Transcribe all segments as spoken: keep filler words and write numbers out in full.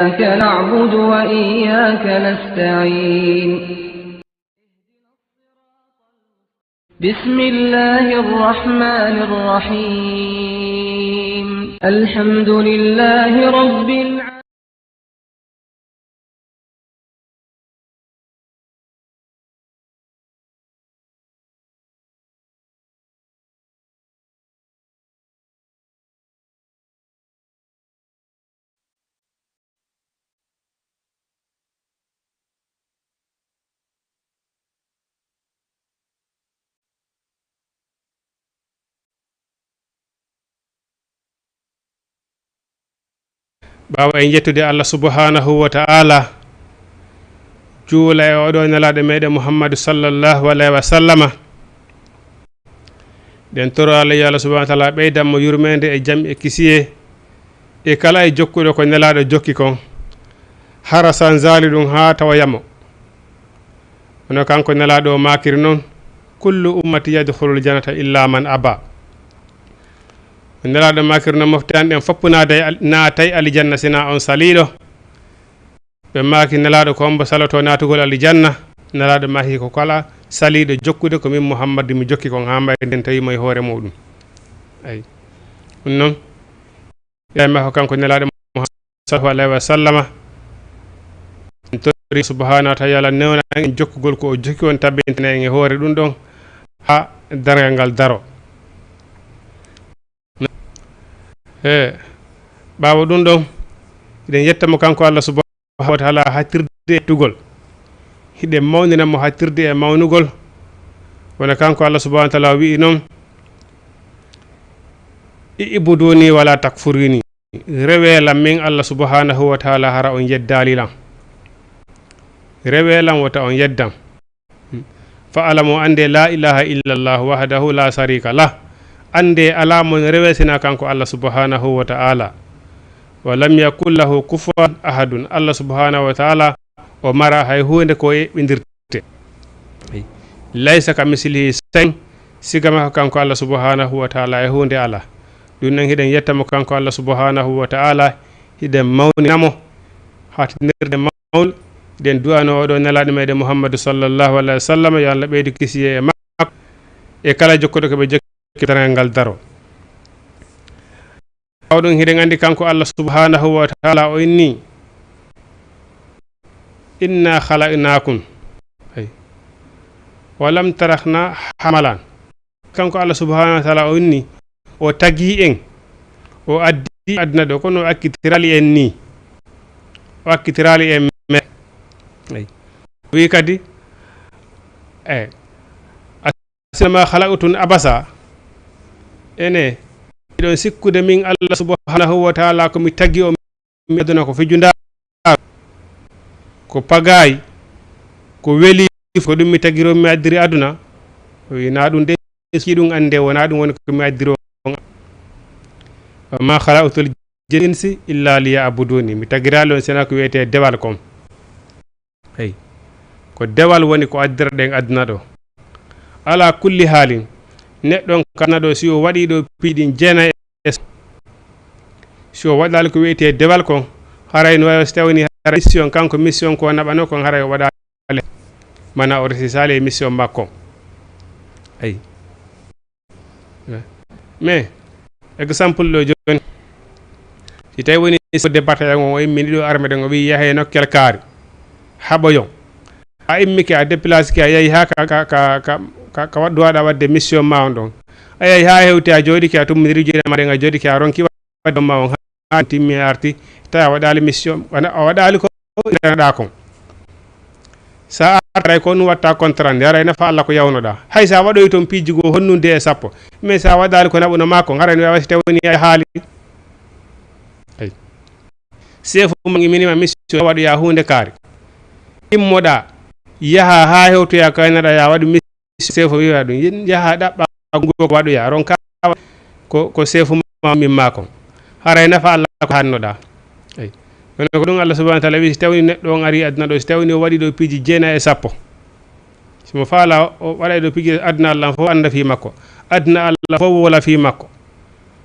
إياك نعبد وإياك نستعين. بسم الله الرحمن الرحيم. الحمد لله رب العالمين. Ɓaawo en yettude Allah subhanahu wa ta'ala, juula e oɗo nelaaɗo meɗen Muhammadu sallallahu alaihi wa sallama, ɗen toro Allah, yo Allah subhanahu wa ta'ala ɓeydan mo yurmeende e jam e kisiyee, e kala e jokkuɗo ko nelaaɗo jokki kon, hara san zaali ɗum haa tawoya mo. Hono kanko nelaaɗo o maakiri non, "Kullu ummati yadkhulul jannata illa man aba." Nelaaɗo maakiri non, "Mofte an ɗen fof naatay al-, naatay aljanna, sina on saliiɗo." Ɓe maaki, "Nelaaɗo, ko hombo saloto naatugol aljanna?" Nelaaɗo maaki, "Ko kala saliiɗo jokkude ko min Muhammadu mi jokki kon haa mbayden tawi mo e hoore muɗum." Ay. Ɗum non, Ibrahima ko kanko nelaaɗo Muhammad sallallahu alaihi wa sallama. En tori subhanahu wa ta'ala newna en jokkugol ko o jokki on, tabbintina en e hoore ɗum ɗon haa darngal ngal daro. E ɓaawo ɗum ɗon, eɗen yetta mo kanko Allah subhanahu wa ta'ala hattirde e tugol. Hiɗen mawnina mo hattirde e mawnugol. Wona kanko Allah subhanahu wa ta'ala o wi'i non, "I'buduni wala takfurini." Rewe lan min Allah subhanahu wa ta'ala, hara on yeddaali lan. Rewe lan, wota on yeddan. Fa'alamu, ande, la ilaha illallah wahdahu la sharika lah. Ande alaa mo rewe sina kanko Allah subhanahu wa ta'ala. Wa lam yakul lahu kufuwan ahadun. Allah subhanahu wa ta'ala o mara hay huunde ko eɓɓindirte. Laysa ka mislihi shay'un, siga makko kanko Allah subhanahu wa ta'ala e huunde alaa. Ɗum non hiɗen yetta mo kanko Allah subhanahu wa ta'ala, hiɗen mawnina mo, hattinirde mawnol, hiɗen du'ano oɗo nelaaɗo meɗen Muhammadu sallallahu alaihi wa sallam, yo Allah ɓeydu kisiyee e makko, e kala jokkuɗo ko ɓe jokki darngal ngal daro. Ɓaawo ɗum, hiɗen anndi kanko Allah subhanahu wa ta'ala o inni, "Inna khalaqnakum." Ay. "Wa lam tarahna hamalan." Kanko Allah subhanahu wa ta'ala o inni, o tagi en, o addi aduna ɗo, kono o accitiraali en ni. O accitiraali en me. Ay. O wi kadi, e, "Innama khalaqtum abasa." Ene, hiɗon sikkude min Allah subhanahu wa ta'ala ko mi tagi on mi aduna ko fijundaa, ko pagaay, ko weli, ko ɗum mi tagiri on mi addiri aduna? O wi, "Na ɗum de, si ɗum ande wona ɗum woni ko mi addiri on. Wa ma khalaqtul jinsi illa liya'buduni." Mi tagiraali on sina ko wiyetee dewal kon. Hey. Ko dewal woni ko addira ɗen aduna ɗo. Ala kulli haalin, neɗɗo on ka aduna ɗo, si o waɗi ɗo piiji ɗin jeenay e, si o waɗaali ko wiyetee dewal kon, haray no wayi so tawni haray mission, kanko mission ko naɓano kon, haray o waɗaali, mana o resisaali e mission makko. Ay. Mais, exemple ɗo jooni, si tawi woni chef de bataillon on o immini ɗo armée ɗen, o wi'i, "Yahe nokkel kaari, haɓoyon." A immike, a déplace ke, a yahi haa ka, ka, ka, ka, ka, ka waɗ-, waɗa waɗde mission ma on ɗon. A yahi haa hewti, a jooɗike, a tummindiri juuɗe ma ɗen, a jooɗike, a ronki waɗde ma on, haa timmi, a arti, tawi a waɗaali mission, a waɗaali ko ɗa kon. Sa artaray ko ɗum watta contrat nde, haray nafa Allah ko yawnoɗa. Hay sa waɗoyi toon piiji goo honnunde e sappo, mais sa waɗaali ko naɓuno ma kon, haray no wawa si tawni a haali. Ay. Seefu ma iminima mission waɗoya huunde kaari. Immoɗa, yaha haa hewtoya kaynaɗa ya waɗu mission, seefu wi'a ɗum, yaha ɗaɓɓa ngoo ko waɗoya, ronka ko, ko seefu ma min ma kon. Haray nafa Allah ko hannoɗa. Ay. Kono ko ɗum Allah subhanahu wa ta'ala wi, si tawni neɗɗo on ari aduna ɗo, si tawni o waɗi ɗo piiji jeenay e sappo. Si mo faala o waɗay ɗo piiji aduna Allah fof annda fii makko. Aduna Allah fof wola fii makko.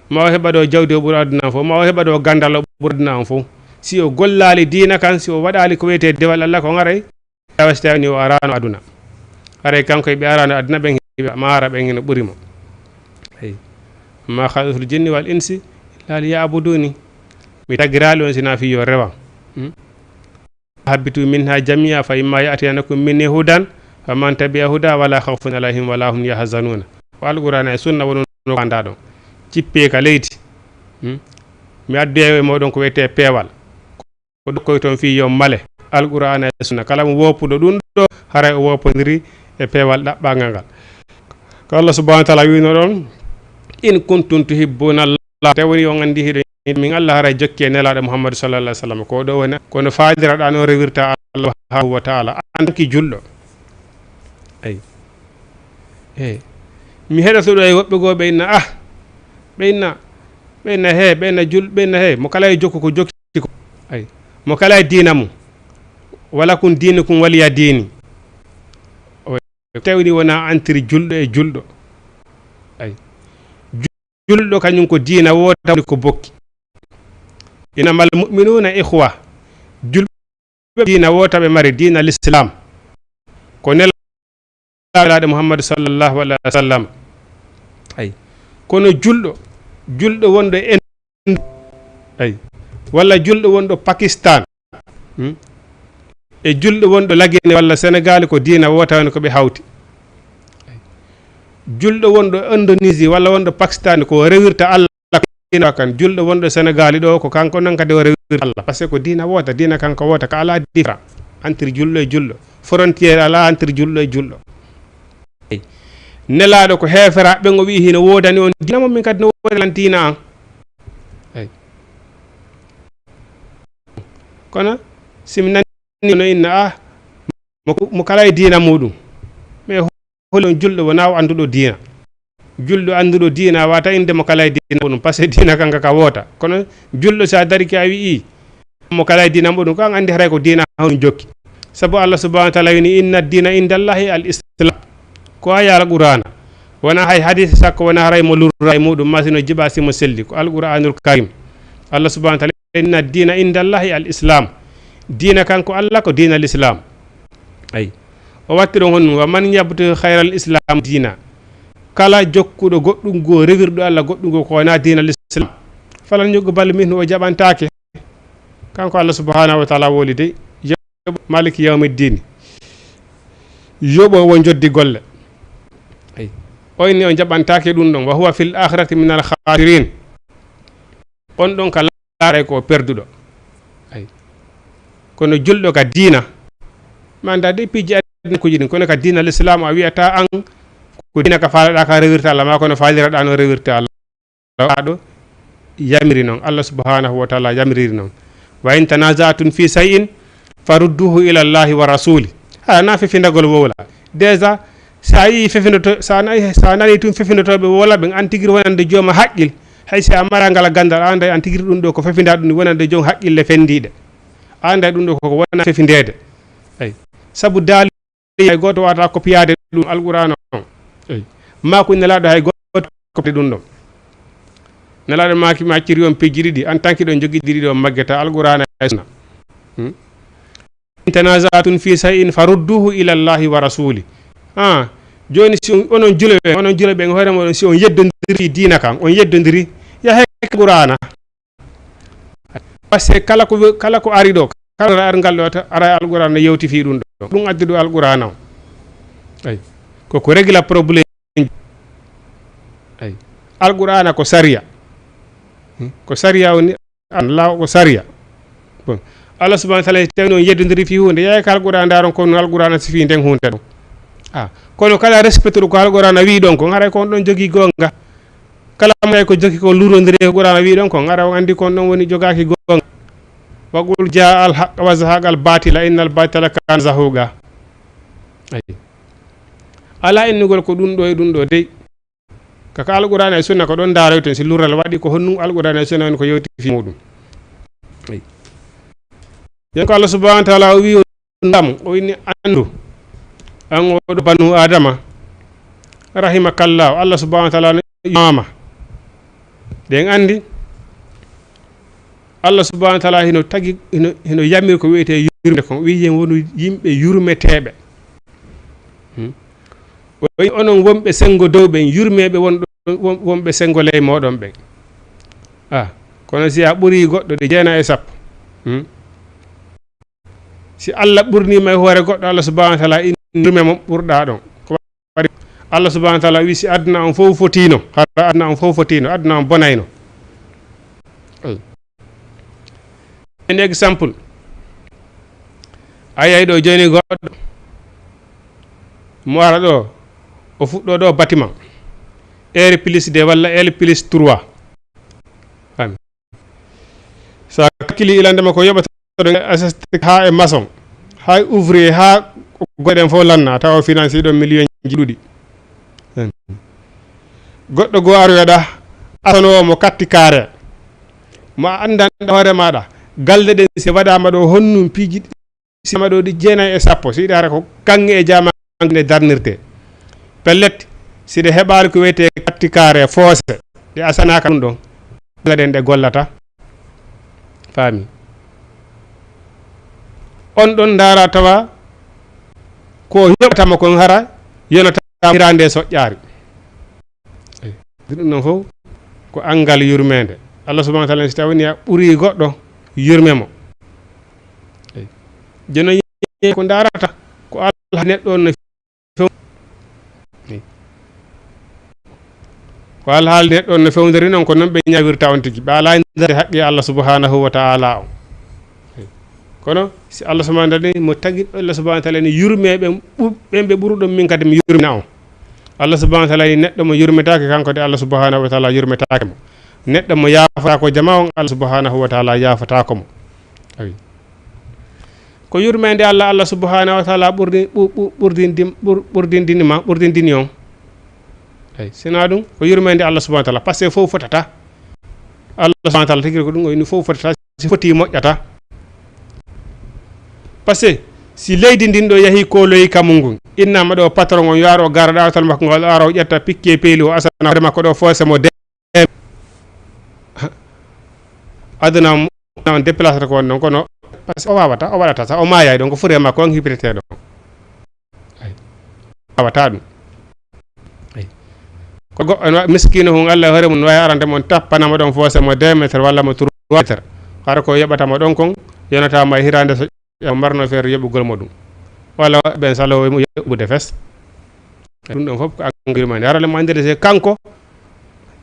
Ma o heɓa ɗo jawdi o ɓura aduna on fof. Ma o heɓa ɗo gandal o ɓura aduna on fof. Si o gollaali diina kan, si o waɗaali ko wiyetee dewal Allah ko ngaray, tawa si tawi ni o araano aduna. Haray kanko e ɓe araano aduna ɓen, hiɓe maara ɓen hino ɓuri mo. Eyi. "Ma khalaqtul jinni wal insi illa liya'buduni." Mi tagiraali on sina fi yo rewan. Hmm? "Habbitu minha jami'a fa imma ya'tiyanakum minni hudan faman tabi'a huda wala khawfun alayhim wala hum yahzanuna." O Alqur'aana e sunna wono no kanda ɗon. Cippee ka leydi. Hmm? Mi addoya e mooɗon ko wiyetee peewal. Ko ɗo koy toon fii yo male. Alqur'aana e sunna. Kala mo woopuɗo ɗum ɗo, haray o woopondiri e peewal ɗaɓɓangal ngal. Ko Allah subhanahu wa ta'ala wiino ɗon, "In kuntum tuhibbuna Allah." Tawi woni on anndi hiɗo min Allah, haray jokkee Nelaaɗo Muhammadu sallallahu alaihi wasallam. Ko ɗo woni, kono faaliraɗaa no rewirta Allah subhanahu wa ta'ala. An ki julɗo. Eyi. Eyi. Mi heɗoto ɗo e woɓɓe goo ɓe inna, ah, ɓe inna, ɓe inna he, ɓe inna jul-, ɓe inna he, mo kala e jokku ko jokki ko. Ay. Mo kala e diina mum. Wala kun diinukum waliya diini. O tawni wona antiri julɗo e julɗo. Ay. Julɗo kañum ko diina woota woni ko bokki. Innamal mu'minuna ikhwa. Julɓe diina woota ɓe mari, diina l'islam. Ko nel- Nelaaɗo Muhammadu sallallahu alaihi wasallam. Ay. Kono julɗo, julɗo wonɗo en, ay, walla julɗo wonɗo Pakistan, hmm? E julɗo wonɗo Lagine walla Senegal ko diina woota woni ko ɓe hawti. Ay. Julɗo wonɗo Indonésie walla wonɗo Pakistan ko rewirta Allah. Diina kan, julɗo wonɗo Senegaali ɗo, ko kanko non kadi o rewirta Allah. Parce que ko diina woota, diina kanko woota, ka alaa différence entre julɗo e julɗo. Frontière alaa entre julɗo e julɗo. Eyi. Nelaaɗo ko heeferaaɓe ɓen o wi'i hino woodani on diina mum, min kadi no woodani lan diina an. Eyi. Kono si mi nani no inna, ah, mo, mo kala e diina muɗum. Mais holi on julɗo wonaa o annduɗo diina? Julɗo annduɗo diina wata innde mo kala e diina muɗum, parce que diina kanka ka woota. Kono julɗo si a darike a wi'i mo kala e diina muɗum, ko an anndi haray ko diina honum jokki. Sabu Allah subhanahu wa ta'ala wini, "Inna ad-dina inda Allahi al-Islam." Ko aya Alqur'ana. Wona hay hadis sakko wona haray mo lurra e muɗum, ma sino jiɓa si mo selli. Ko Alqur'anul Karim. Allah subhanahu wa ta'ala, "Inna ad-dina inda Allahi al-Islam." Diina kanko Allah ko diina l'Islam. Ay. O watti ɗon honɗum, "Wa man yabtaghi khayral Islam diina." Kala jokkuɗo goɗɗum goo, rewirɗo Allah goɗɗum goo ko wona diina l'Islam, falan yuqbal minhu, o jaɓantaake. Kanko Allah subhanahu wa ta'ala woli dey, yo maliki yawmiddin. Yoɓo wo joddi golle. Ay. O inni on jaɓantaake ɗum ɗon. "Wa huwa fil akhirati minal khasirin." On ɗon ka laaray ko o perduɗo. Ay. Kono julɗo ka diina. Mi anndaa de piiji aduna kuji ɗin. Kono ka diina l'Islam a wi'ata an ko diina ka faalaɗaa ka rewirta Allah, ma kono faaliraɗaa no rewirta Allah. Aɗo yamiri non, Allah subhanahu wa ta'ala yamiriri non. "Wa in tanaza'tum fi shay'in farudduhu ila Allahi wa rasuli." Haa na fefindagol wowla. Déjà, sa yi fefindoto, sa nani, sa nani tun fefindotooɓe wowla ɓen an tigiri wonande jooma haqqil. Hay si a mara ngal gandal, a anday an tigiri ɗum ɗo ko fefinda ɗum wonande joom haqqille fendiɗe. A anday ɗum ɗo ko wona fefindeede. Ay. Sabu daali hay gooto wata koppiyaade ɗum Alqur'aana on. Eyi. Ma ko Nelaaɗo hay gooto koppiyaade ɗum ɗon. Nelaaɗo maaki ma ciri on pejji ɗiɗi, en tant que ɗon jogii ɗiɗi ɗon maggata Alqur'aana e Sunna. Hmm? "In tanaza'tum fi shay'in farudduhu ila Allahi wa rasuli." Ah, jooni si on, onon juloɓe, onon juloɓe en hoore moɗon si on yeddondiri diina kan, on yeddondiri, yahe Alqur'aana. Parce que kala ko, kala ko ari ɗo, kala ar ngal ɗo, ta-, ara Alqur'aana yewti fii ɗum ɗo. Ɗum addi ɗo Alqur'aana o. Ay. Ko ko régla problème. Ay. Alqur'aana ko sariya. Hmm? Ko sariya woni, an law ko sariya. Bon. Allah subhanahu wa ta'ala tawi noon yeddondiri fii huunde. Yaay ka Alqur'aana ndaaron ko no Alqur'aana si fii nden huunde ɗum. Ah. Kono kala respecte ko Alqur'aana wii ɗon ko ngaray ko on ɗon jogii goonga. Kala mo ko jokki ko lurondiri e Qur'aana wii ɗon ko ngara on anndi kon ɗon woni jogaaki goonga. "Wa qul jaa al haqq wa zahaqal batila innal batila kana zahuqa." Ayi. Alaa innugol ko ɗum ɗo e ɗum ɗo dey. Kaka Alqur'aana e Sunna ko ɗon ndaaroyten si lurral waɗi ko honɗum Alqur'aana e Sunna woni ko yewti fii muɗum. Ayi. Yen ko Allah subhanahu wa ta'ala o wii on ndam, o inni andu. An o ɗo banu Adama. Rahimakallah, Allah subhanahu wa ta'ala no yamama. Ɗen anndi. Allah subhanahu wa taala hino tagi, hino, hino yamiri ko wiyetee yurmeende kon. Wiyi hen wonu yimɓe yurmeteeɓe. Hmm. O wiyi onon wonɓe senngo dow ɓen, yurmeeɓe wonɗo, won-, wonɓe senngo ley mooɗon ɓen. Ah, kono si a ɓurii goɗɗo de jeenayi e sappo. Hmm. Si Allah ɓurniima e hoore goɗɗo, Allah subhanahu wa taala ina yurme mo ɓurɗaa ɗon. Ko waɗi Allah subhanahu wa taala wi si aduna on fof fotiino, hara aduna on fof fotiino, aduna on bonayno. Eyi. En exemple, a yiyay ɗo jooni goɗɗo mo ara ɗo, o fuɗɗo ɗo bâtiment, R plus deux walla R plus trois. Fami. So a calculi ilande makko yoɓata ɗo assisté haa e maçon, haa e ouvrier, haa ko goɗen fof lanna, tawa o financé ɗon million ji ɗuɗi. Goɗɗo goo aroya ɗa, asanowo mo katti kaare, mo a anndan hoore maɗa, galde ɗen si waɗama ɗo honnum piiji si ma ɗo ɗi jeenayi e sappo, si ɗi ara ko kaŋŋe e jaama nde darnirte. Pellet, si ɗe heɓaali ko wiyetee katti kaare foose, ɗe asanaaka ɗum ɗon, ɗen ɗe gollata. Faami. On ɗon ndaara tawa ko yoɓata mo kon hara yonata hiraande soƴƴaari. Eyi. Ɗum ɗon fof ko anngal yurmeende. Allah subhanahu wa taala, si tawi woni a ɓuri goɗɗo, yurme mo. Eyi. Jooni ko ndaarata ko Allah neɗɗo on no few-, eyi. Ko Allah haali neɗɗo on no fewndiri noon, ko noon ɓe ñaawirta on tigi. Ɓe alaa darde haqqe Allah subhanahu wa taala on. Eyi. Kono si Allah subhanahu wa taala mo tagi, Allah subhanahu wa taala ni yurme ɓen ɓu-, ɓen ɓe ɓuruɗon min kadi mi yurmina on. Allah subhanahu wa taala ni neɗɗo mo yurmetaake kanko de Allah subhanahu wa taala yurmetaake mo. Neɗɗo mo yaafata ko jama on Allah subhanahu wa taala yaafata ko mo. Awi. Ko yurmeende Allah, Allah subhanahu wa taala ɓurdi-, ɓu-, ɓu-, ɓurdindi-, ɓur-, ɓurdindini ma, ɓurdindini on. Eyi, sinaa ɗum, ko yurmeende Allah subhanahu wa taala, parce que fof fotata. Allah subhanahu wa taala tigi ko ɗum o ini fof fotata, si foti moƴƴata. Parce que si leydi ndin ɗo yahi koloyi kamu ngun, innama ɗo patron on yo aro gara ɗawtal makko ngal, aro ƴetta pikke peeli o asana hoore makko ɗo foose mo de. Aduna on, on déplacé ko won ɗon, kono parce que o wawata, o waɗata sa, o maayay ɗon, ko fure makko on hippitete ɗon. Ay. Wawata ɗum. Ay. Ko goɗɗo no wa-, miskino hun Allah hoore mum no wawi arande mon tappanama ɗon foose mo deux mètres walla mo trois mètres. Hara ko yoɓata mo ɗon kon, yonata mo e hirande so o marno feere yoɓugol mo ɗum. Walla ɓen salo mo yoɓude fes. Ɗum ɗon fof ko angirmani. Harale mo andiri se kanko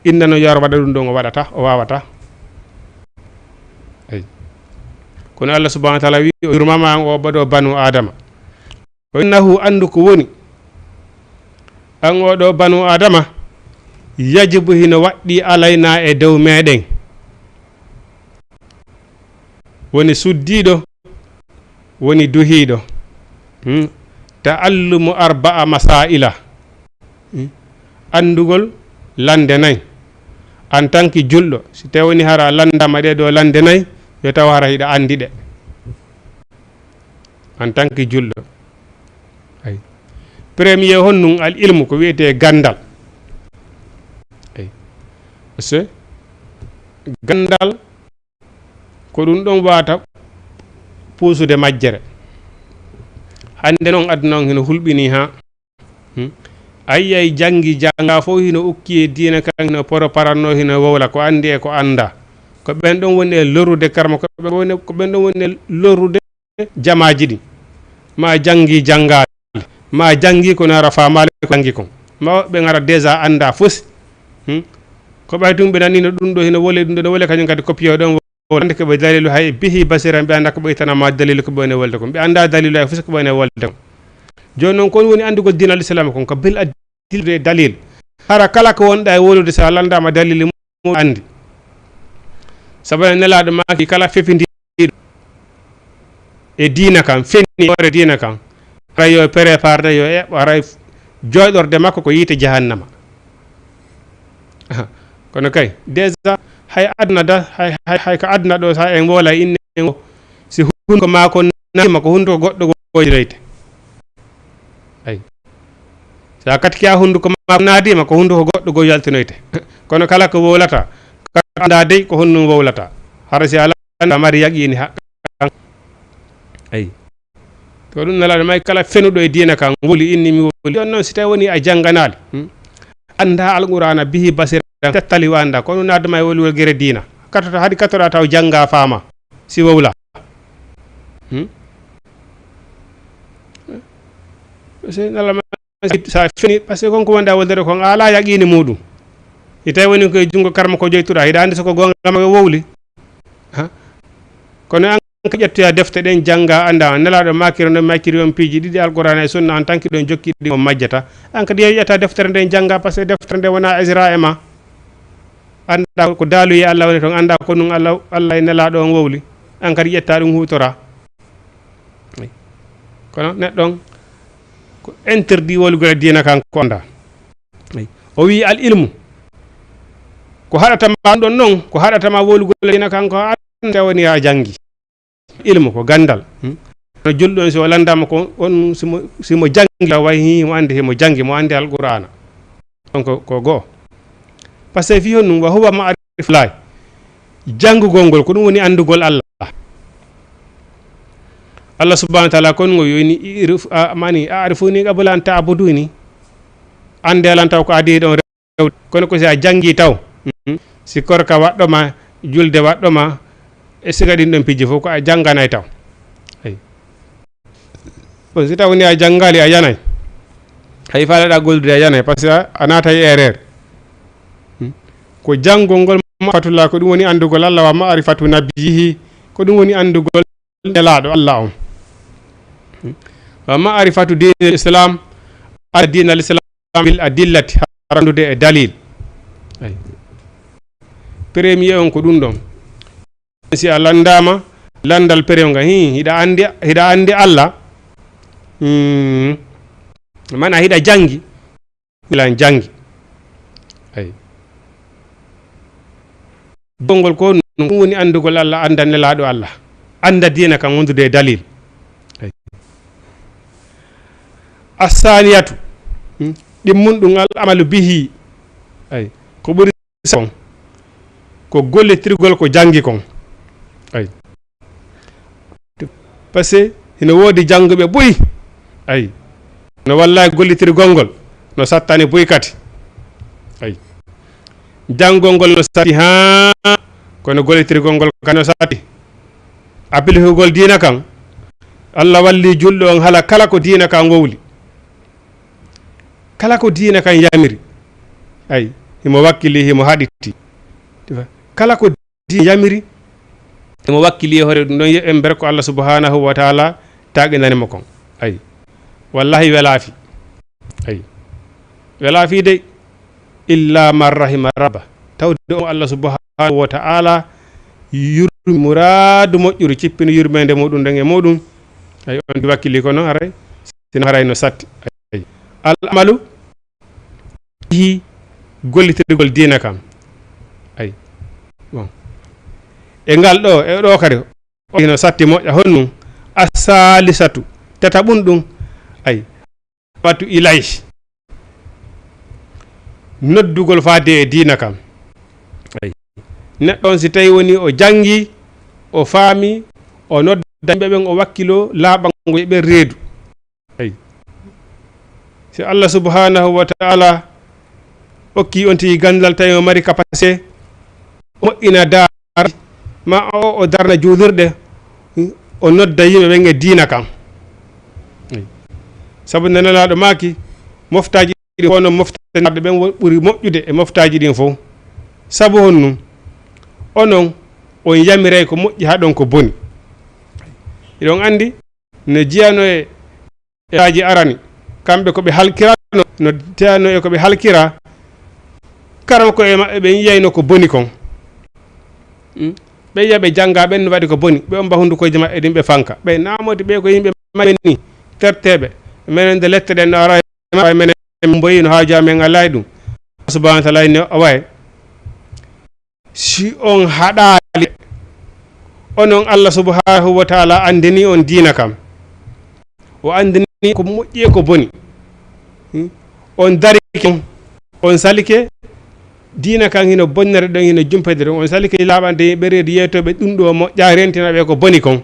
innano yo ar waɗa ɗum ɗon o waɗata, o wawata. Eyi. Kono Allah subhanahu wa taala wi o yurmama an o baɗo banu Adama. O innahu andu ko woni. An o ɗo banu Adama, yajibu hino waɗɗi alayna e dow meɗen. Woni suddiiɗo, woni duhiiɗo. Hmm. Ta'allumu arba'a masaila. Hmm. Anndugol lannde nayi. En tant que julɗo, si tawii woni hara a lanndaama ɗee ɗoo lannde nayi, yo taw hara hiɗa anndi ɗe. En tant que julɗo. Ay. Premier honɗum al ilmu ko wiyetee ganndal. Ay. Parce que ganndal ko ɗum ɗon wata puusude majjere. Hannde noon aduna on hino hulɓinii haa. Hmm? A yiyay janngi jannga fof hino ukki e diina kan hino poro paranno hino wowla ko anndi e ko annda. Ko ɓen ɗon woni e lorrude karma, ko ɓen woni, ko ɓen ɗon woni e lorrude jamaaji ɗin. Ma janngi janngaali, ma janngi ko nara faamaali ko janngi kon. Ma woɓɓe ngara déjà annda fof. Hmm? Ko ɓay tun ɓe nanino ɗum ɗo hino wole ɗum ɗo no wole kañum kadi copier ɗon. Wonde ko ɓe dalilu hay bihi basiran, ɓe annda ko ɓe ittana ma dalilu ko ɓe woni wolde kon. Ɓe annda dalilu hay fof ko ɓe woni wolde kon. Jooni noon, ko woni anndugol diinal Islaam kon, ko bil adilde e dalil. Hara kala ko wonɗa e wolude, so a lanndaama dalil mum, anndi. Sabu en Nelaaɗo maaki kala fefindiiɗo e diina kan, fenni hoore diina kan, hara yo préparé, yo eɓɓo, hara jooɗorde makko ko yiite jahannama. Aha. Kono kay, déjà, hay aduna da, hay, hay, hay ko aduna ɗo, sa en wola inne ngo, si hunduko ma ko naadima, ko hunduko goɗɗo goo yaltinoyte. Ay. Sa katki a hunduko ma ko naadima, ko hunduko goɗɗo goo yaltinoyte. Kono kala ko wowlata, kala annda dey ko honɗum wowlata. Hara si ala annda mari yaqiini haqqan. Ay. Ko ɗum Nelaaɗo maaki kala fenuɗo e diina kan, wowli inni mi wowli. On noon, si tawi woni a jannganaali, hmm? Annda Alqur'aana bihi basira, tettali o annda, kono naadde ma e wowligol gere diina. Kattoto, haɗi kattoɗa taw jannga faama, si wowla. Hmm? Parce que Nelaaɗo maaki sa fini, parce que kon ko wonda wonde kon, a alaa yaqiini muɗum. Si tawi woni ko e junngo karma ko joytuɗa, hiɗa anndi so ko goonga ma wowli. Ha? Kono an ka ƴettoya defte ɗen, jannga, annda. Nelaaɗo maakiri no maakiri on piiji ɗiɗi, Alqur'aana e Sunna, en tant que ɗon jokki ɗi on majjata. An kadi yehi ƴetta deftere nden, jannga, parce que deftere nden wona Ezra e ma. Annda ko daaluye Allah woni ton, annda ko ɗum Allah, Allah e Nelaaɗo on wowli. An kadi ƴetta ɗum huutora. Kono neɗɗo on ko interdit wowlugol e diina kan ko annda. O wi'i al ilmu. Ko haɗata ma ɗum ɗon non, ko haɗata ma wowlugol e diina kan ko annda woni a janngi. Ilmu ko ganndal. Hmm? No julɗo on, si o lanndaama ko on, si mo, si mo janngi, taw way himo anndi, himo janngi, mo anndi Alqur'aana. Donc ko goo. Parce que fii honɗum, wa huwa ma'rifatullahi. Janngugol ngol, ko ɗum woni anndugol Allah. Allah subhanahu wa ta'ala kon ngo yoni, "I'rif-, a-, mani, a'rifuni qabla an ta'buduni." Annde lan taw ko adii ɗon. Kono ko si a janngi taw, mhm, si korka waɗɗo ma, julde waɗɗo ma, e siga ɗin ɗon pijji fof ko a jannganay taw. Eyi. Bon, si taw ni a janngali, a yanay. Hay faalaɗa gollude, a yanay, parce que a, a naatay erreur. Hmm. Ko janngol ngol ma'rifatullah, ko ɗum woni anndugol Allah, wa ma'rifatu nabiyyihi, ko ɗum woni anndugol Nelaaɗo Allah on. Wa ma'rifatu diinil Islam, ala diinal Islam bil adillati, harandude e dalil. Ay. Premier on ko ɗum ɗon. Si a lanndaama, lanndal premier ngal, hi, hiɗa anndi, hiɗa anndi Allah. Hmm. Mana hiɗa janngi. Lan janngi. Ay. Janngol ko ɗum woni anndugol Allah, annda Nelaaɗo Allah, annda diina kan wondude e dalil. Ay. Assaniyatu, hmm, ɗimmun ɗum al amalu bihi. Ay. Ko ɓuri kon, ko gollitirgol ko janngi kon. Ay. Parce que hino woodi jannguɓe buy. Ay. No wallay gollitirgol ngol, no sattani buy kadi. Ay. Janngol ngol no satti haa, kono gollitirgol ngol kadi no satti. Appilihugol diina kan, Allah walli julɗo on hala kala ko diina kan wowli. Kala ko diina kan yamiri, ay, himo wakkili, himo haɗiti. Kala ko diina yamiri, himo wakkili e hoore ɗum ɗon, yeɓen mbere ko Allah subhanahu wa ta'ala taaqinani mo kon. Ay. Wallahi welaafi. Ay. Welaafi dey. Illa man rahima rabba. Tawde on Allah subhanahu wa ta'ala yurmi muraadu moƴƴuru, cippini yurmeende muɗum nden e muɗum. Ay, on di wakkili ko non, aray, sino haray no satti. Ay. Al amalu bihi, gollitirgol diina kan. Ay. Bon. E ngal ɗo, e ɗo kadi, o hino satti moƴƴa honnum. As-salisatu, tataɓun ɗum. Ay. Watu ilay. Noddugol faade e diina kan. Ay. Neɗɗo on si tawi woni o janngi, o faami, o nodda yimɓe ɓen, o wakkilo laaɓango e ɓen reedu. Ay. Si Allah subhanahu wa ta'ala okki on tigi ganndal tawi o mari capacité, o moƴƴina daara, ma o, o darna juulirɗe, o nodda yimɓe ɓen e diina kan. Ay. Sabu Nelaaɗo maaki, moftaaji ɗin fof no moftanaaɓe ɓen wo-, ɓuri moƴƴude e moftaaji ɗin fof. Sabu honɗum? Onon, on yamiray ko moƴƴi, haɗon ko boni. Hiɗon anndi, no jeyano e, e aji arani, kamɓe ko ɓe halkirano, no jeyano e ko ɓe halkira, karamoko e maɓɓe ɓen yiyayno ko boni kon. Hmm? Ɓe yiya ɓe jannga, ɓen no waɗi ko boni, ɓe omba hundukoji maɓɓe ɗin, ɓe fanka. Ɓe naamodi ɓe ko yimɓe maɓɓe ni, terteeɓe. Menen de lette ɗen no ara e maɓɓe, menen mboyi no haaju amen alaa e ɗum. Subhanahu wa ta'ala inni o waye. Si on haɗaali, onon Allah subhanahu wa ta'ala anndini on diina kam. O anndini ko moƴƴi e ko boni. Hmm? On darike, on salike, Diina kan hino bonnere ɗon, hino jumpede ɗon. On sali ke laaɓande yimɓe reedu yeetooɓe ɗum ɗo moƴƴa, rentina ɓe ko boni kon.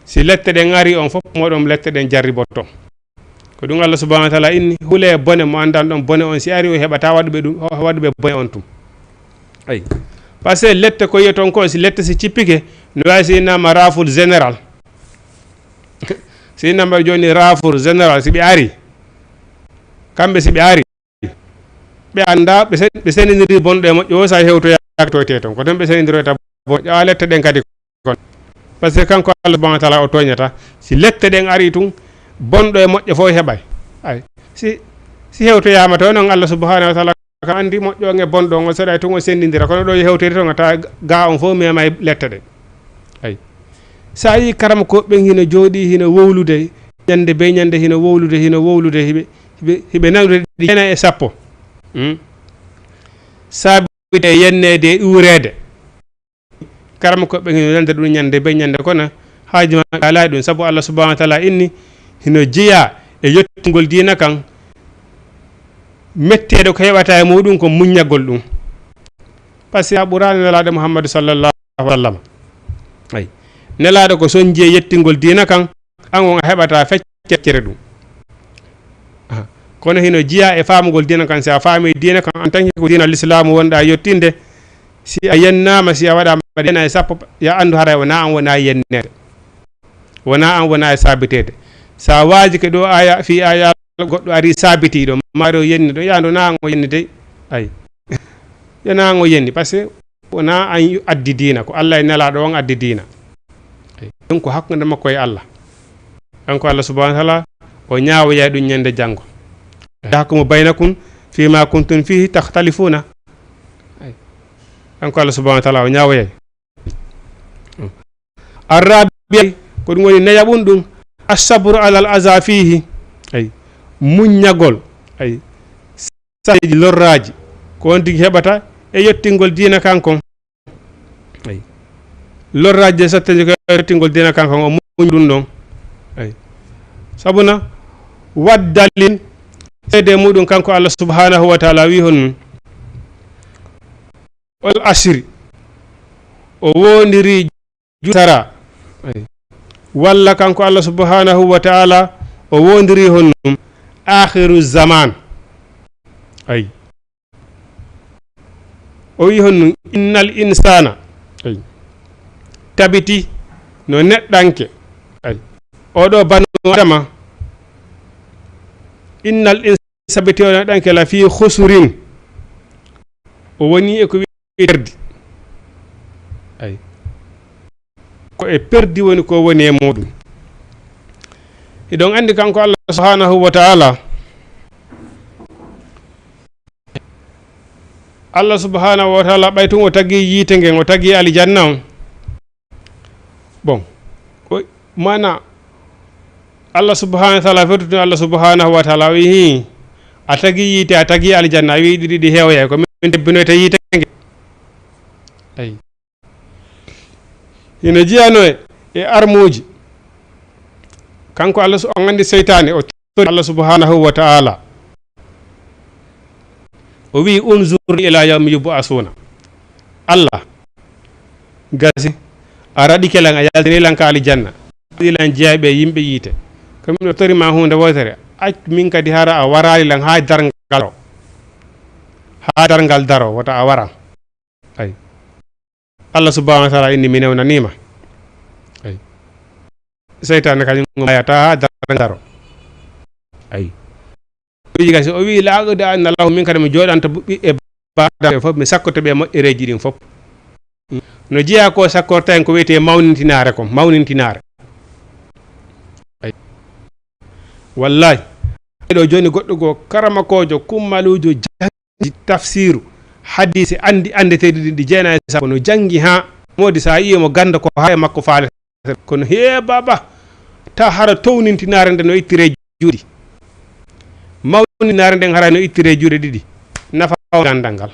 Si lette ɗen ari, on fof moɗon lette ɗen jarribotto. Ko ɗum Allah subhanahu wa taala inni, hule bone mo anndan ɗon bone on, si ari o heɓata waɗuɓe ɗum, o waɗuɓe bone on tum. Ay. Parce que lette ko yiyoton ko, si lette si cippike, no wawi si innama raful général. Si innama jooni raful général, si ɓe ari, kamɓe si ɓe ari, ɓe annda, ɓe sen-, ɓe senndindiri bonɗo e moƴƴo o, sa hewtoyaaka toyte toon. Ko toon ɓe senndiroyta bonɗo, ƴeewa lette ɗen kadi kon. Parce que kanko Allah subhanahu wa taala o tooñata. Si lette ɗen ari tun, bonɗo e moƴƴo fof heɓay. Ay, si, si hewtoyaama toon noon, Allah subhanahu wa taala kam anndi moƴƴo on e bonɗo on, o seeɗay tun o senndindira. Kono ɗo hewtori toon, a tawa ga on fof mema e lette ɗen. Ay. Sa yii karamokooɓe ɓen hino jooɗii, hino wowlude, ñande be ñande hino wowlude, hino wowlude, hiɓe, hiɓe, hiɓe nanude ɗi jeena e sappo. Hmm? Saabite yenneede e ɗuureede. Karamokooɓe ɓen hino nande ɗum ñande be ñande, kono haaju ma alaa ɗum, sabu Allah subhanahu wa taala inni hino jeyaa e yottingol diina kan, metteede ko heɓata e muɗum ko muññagol ɗum. Parce que a ɓuraani Nelaaɗo Muhammadu sallallahu alaihi wa sallam. Ay. Nelaaɗo ko sonji e yettingol diina kan, an on a heɓata feccere ɗum. Aha. Kono hino jeyaa e faamugol diina kan, si a faami diina kan, en tant que ko diina Lislaamu wonɗa yettinde, si a yennaama, si a waɗaama jeena e sappo, ya anndu haray wona an wona yenneede. Wona an wona e saabiteede. Sa waajike ɗo aya, fi aya goɗɗo ari saabiti ɗo, ma ɗo yenni ɗo, ya ɗo na an o yenni dey. Ay. Yo na an o yenni, parce que wona an yu-, addi diina, ko Allah e Nelaaɗo on addi diina. Ay. Ɗum ko hakkunde makko e Allah. Kanko Allah subhanahu wa taala, o ñaawoyay ɗum ñande janngo. Yahkumu baynakum fima kuntum fihi takhtalifuna. Ay. Kanko Allah subhanahu wa taala, o ñaawoyay. Arrabi'a, ko ɗum woni nayaɓun ɗum, assabru alal aza fihi. Ay, muññagol, ay, saɗeeji lorraaji, ko on tigi heɓata e yottingol diina kan kon. Ay, lorraaji e saɗeeji ko e yottingol diina kan kon, o muññi ɗum ɗon. Ay, sabuna, waddalin seede muɗum kanko Allah subhanahu wa taala wi honɗum. Wal asri, o wondiri jutara. Ay. Walla kanko Allah subhanahu wa taala, o wondiri honɗum akhiru zaman. Ay. O wi honɗum, innal insana. Ay. Tabiti no neɗɗanke. Ay. Oɗo banu Adama. Innal sabiti o ɗanke la fi khusurin. O woni e ko wi'i perdi. Ay. Ko e perdi woni ko woni e muɗum. Hiɗon anndi kanko Allah subhanahu wa ta'ala. Allah subhanahu wa ta'ala ɓay tun o tagi yiite ngen, o tagi alijanna on. Bon, o, mana Allah subhanahu wa ta'ala, fewtotun Allah subhanahu wa ta'ala, o wi'i, a tagi yiite, a tagi aljanna, a wi'i ɗiɗi ɗi heeway, ko min tebbinoyta yiite nge. Ay. Hino jiyano e, e armuuji. Kanko Allah su-, on anndi seytaane, o tori Allah subhanahu wa ta'ala. O wi'i, "Unzur ila yawmi yub'asuna." Allah, gasi, a raɗike lan, a yaltini lan ka aljanna. A waɗi lan jeyaɓe yimɓe yiite. Ko min o tori ma huunde wootere. Ac min kadi hara a waraali lan haa darngal daro. Haa darngal daro, wota a wara. Ay. Allah subhanahu wa ta'ala inni mi newnaniima. Ay. Seytaane kañum ngo mayata haa darngal daro. Ay. O wi'i kadi, so o wi'i, "La aq'udanna lahum," min kadi mi jooɗanto ɓiɓɓe baada ɓe fof, mi sakkoto ɓe moƴƴereeji ɗin fof. No jeyaa ko sakkorta en ko wiyetee mawnintinaare kon, mawnintinaare. Ay. Wallahi. Ɗo jooni goɗɗo goo karamakoojo, kummaluujo, jahdi tafsiru, hadiise anndi anndeteeɗi ɗin ɗi jeena e sappo, no janngi haa moodi, so a yi'ii mo gannda ko haa e makko faalata. Kono hee baaba, ta hara townintinaare nde no ittire juuɗe. Mawnintinaare nden hara no ittire juuɗe ɗiɗi. Nafa o ganndal ngal.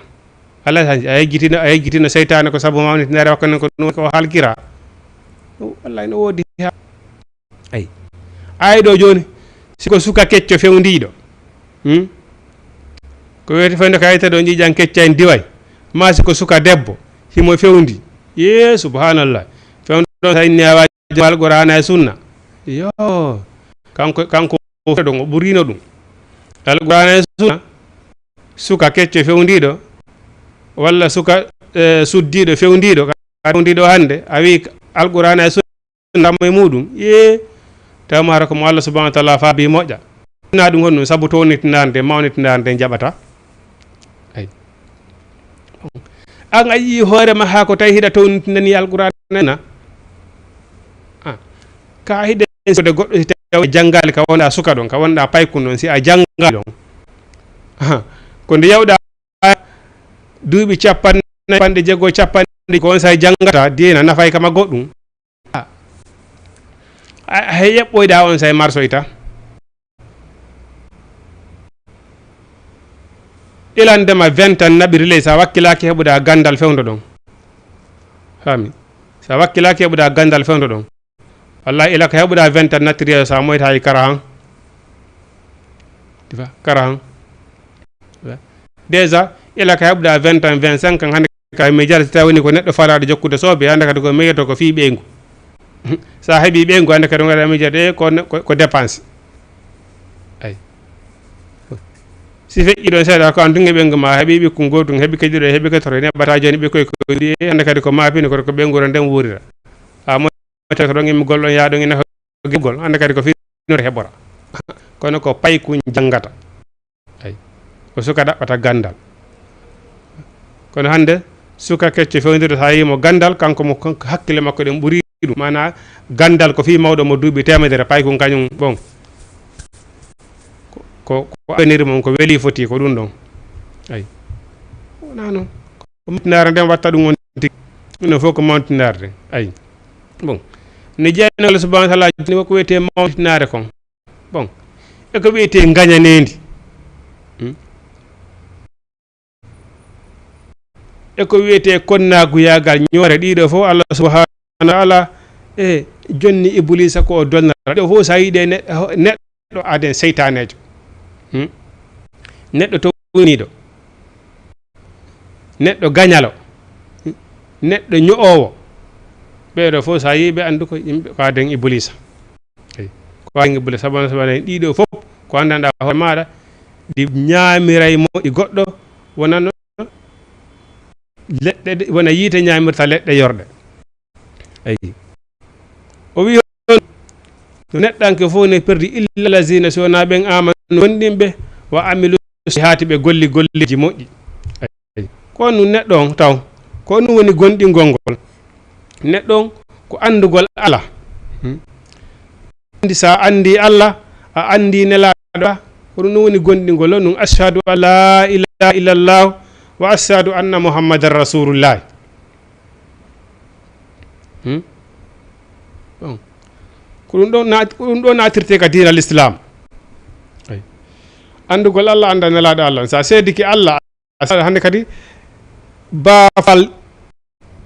Allah tan a yejjitino, a yejjitino seytaane ko sabu mawnintinaare makko nden ko ɗum ko halkira. Wallahi no woodi ha. Ay. Ay ɗo jooni, si ko suka kecco fewndiiɗo. Hmm? Ko wiyete fewndo ka yite ɗo, ƴiiƴan kecca en diway. Maa si ko suka debbo, himo fewndi. Yee, subhanallah. Fewndo ɗon sa inni a waaji alqur'aana e sunna. Yo, kanko, kanko ɗon o ɓurino ɗum. Alqur'aana e sunna, suka kecco fewndiiɗo, walla suka, eh, suddiiɗo fewndiiɗo, ka fewndiiɗo hannde, a wi alqur'aana e sunna. Ndamo e muɗum, yee, taw maaro ko mo Allah subhanahu wa taala faabi moƴƴa. Na ɗum honɗum sabu townitindaande, mawnitindaande jaɓata? Ay. An a yii hoore ma haa ko tawi hiɗa townitindani alqur'aana na? Ah. Ka hiɗe sode goɗɗo si tawi janngaali ka wonɗa suka ɗon, ka wonɗa paykun ɗon, si a janngaali ɗon. Aha. Ko nde yawɗa duuɓi capanɗe, capanɗe jeego, capanɗe ko on sa janngata diina nafay kama goɗɗum. A, a, he eɓɓoyɗa on say marsoyta. Ilandema vingt ans naɓiri ley, sa wakkilaaki heɓuɗa gandal fewndo ɗon. Fami? Sa wakkilaaki heɓuɗa gandal fewndo ɗon. Wallahi, ila ko heɓuɗa vingt ans nattiri, sa moyta hay kara han. Difa, kara han. Déjà, ila ko heɓuɗa vingt ans, vingt-cinq ans, hannde ka miijaade, so tawi woni ko neɗɗo faalaade jokkude soobe, hannde kadi ko miijato ko fii ɓeyngu. So a heɓii ɓeyngu, hannde kadi ngaɗa miijaade ko, ko, ko dépense. Ay. Si feƴƴi ɗon seeɗa, ko an tun e ɓeyngu ma, a heɓii ɓikkun gootun, heɓi kadi ɗo, heɓi kadi to, neɓɓata jooni ɓikkoy ko ɗi, hannde kadi ko maapini, kono ko ɓeyngu ɗon nden wuurira. A mo-, to ko ɗon immugol ɗon, yaa ɗon ina gol, hannde kadi ko fii no heɓora. Kono ko paykun janngata. Ay. Ko suka ɗaɓɓata gandal. Kono hannde, suka kecco fewndirde, so a yii mo gandal, kanko mo, kanko hakkille makko ɗen ɓuri ɗum. Maanaa, gandal ko fii mawɗo mo duuɓi teemedere, paykun kañum, bon. Ko, ko, ko avenir mum, ko weli foti, ko ɗum ɗon. Ay. Wonaa non. Ko mawtinaare nden watta ɗum on tigi. Ɗum ɗon fof ko mawtinaare nden. Ay. Bon. Ne jeeyano Allah subhanahu wa taala joni ko wiyetee mawtinaare kon. Bon. E ko wiyetee ngañaneendi. Hmm? E ko wiyetee konnaaguyaagal ñoore, ɗiɗo fof Allah subhanahu wa taala e jonni Ibuliisa ko o donnata. Ɗo fof so a yiɗe neɗɗo, neɗɗo aden seytaaneejo. Hmm? Neɗɗo towniiɗo. Neɗɗo gañalo. Neɗɗo ño'oowo. Ɓeeɗo fof so a yii ɓe anndu ko yimɓe ko aden Ibuliisa. Eyi. Ko aden Ibuliisa. Sabu, sabu ɗiɗo fof ko anndanɗaa hoore maaɗa, ɗi ñaamiray mo ɗi goɗɗo wonano leɗɗe ɗe, wona yiite ñaamirta leɗɗe yorɗe. Ayi. O wi on, no neɗɗanke fof ne perdi illa lazina, si wonaa ɓen amanu, wonɗinɓe, wa amilu salihaati, ɓe golli golleeji moƴƴi. Ayi. Ko ɗum neɗɗo on taw, ko ɗum woni gonɗingol ngol. Neɗɗo on ko anndugol Allah. Hmm. Anndi, sa anndi Allah, a anndi Nelaaɗo, ko ɗum woni gonɗingol on ɗum, ashhadu an la ilaha illallah wa ashhadu anna Muhammadan rasulullah. Hmm? Bon. Ko ɗum ɗo na-, ko ɗum ɗo naatirte ka diina l'islam. Ay. Anndugol Allah, annda Nelaaɗo Allah. Sa seedike Allah, a sa-, hannde kadi baafal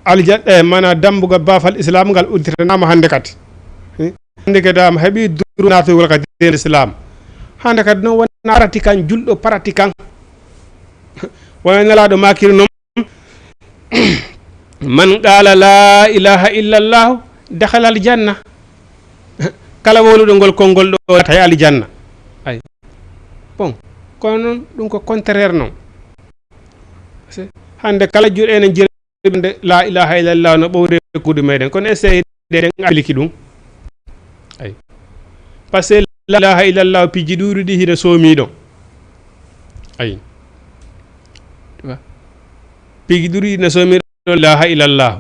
aljan-, eh, mana dambugal baafal islam ngal udditanama hannde kadi. Hmm? Hannde kadi a heɓi duru naatugol ka diina l'islam. Hannde kadi noon wona pratiquant, julɗo pratiquant. Wona Nelaaɗo maakiri noon. Man qala la ilaha illallah dakhala aljanna. Kala wowluɗo ngol konngol ɗo naata e aljanna. Ay. Bon, kono noon ɗum ko contraire noon. Parce que hannde kala juuɗe enen jirɓe la ilaha illallah no ɓowde kuuɗe meɗen. Kono essayé ɗen appliquer ɗum. Ay. Parce que la ilaha illallah piiji ɗuuɗi ɗi hino soomi ɗon. Ay. Piiji ɗuuɗi ɗi no soomi ɗon la ilaha illallah.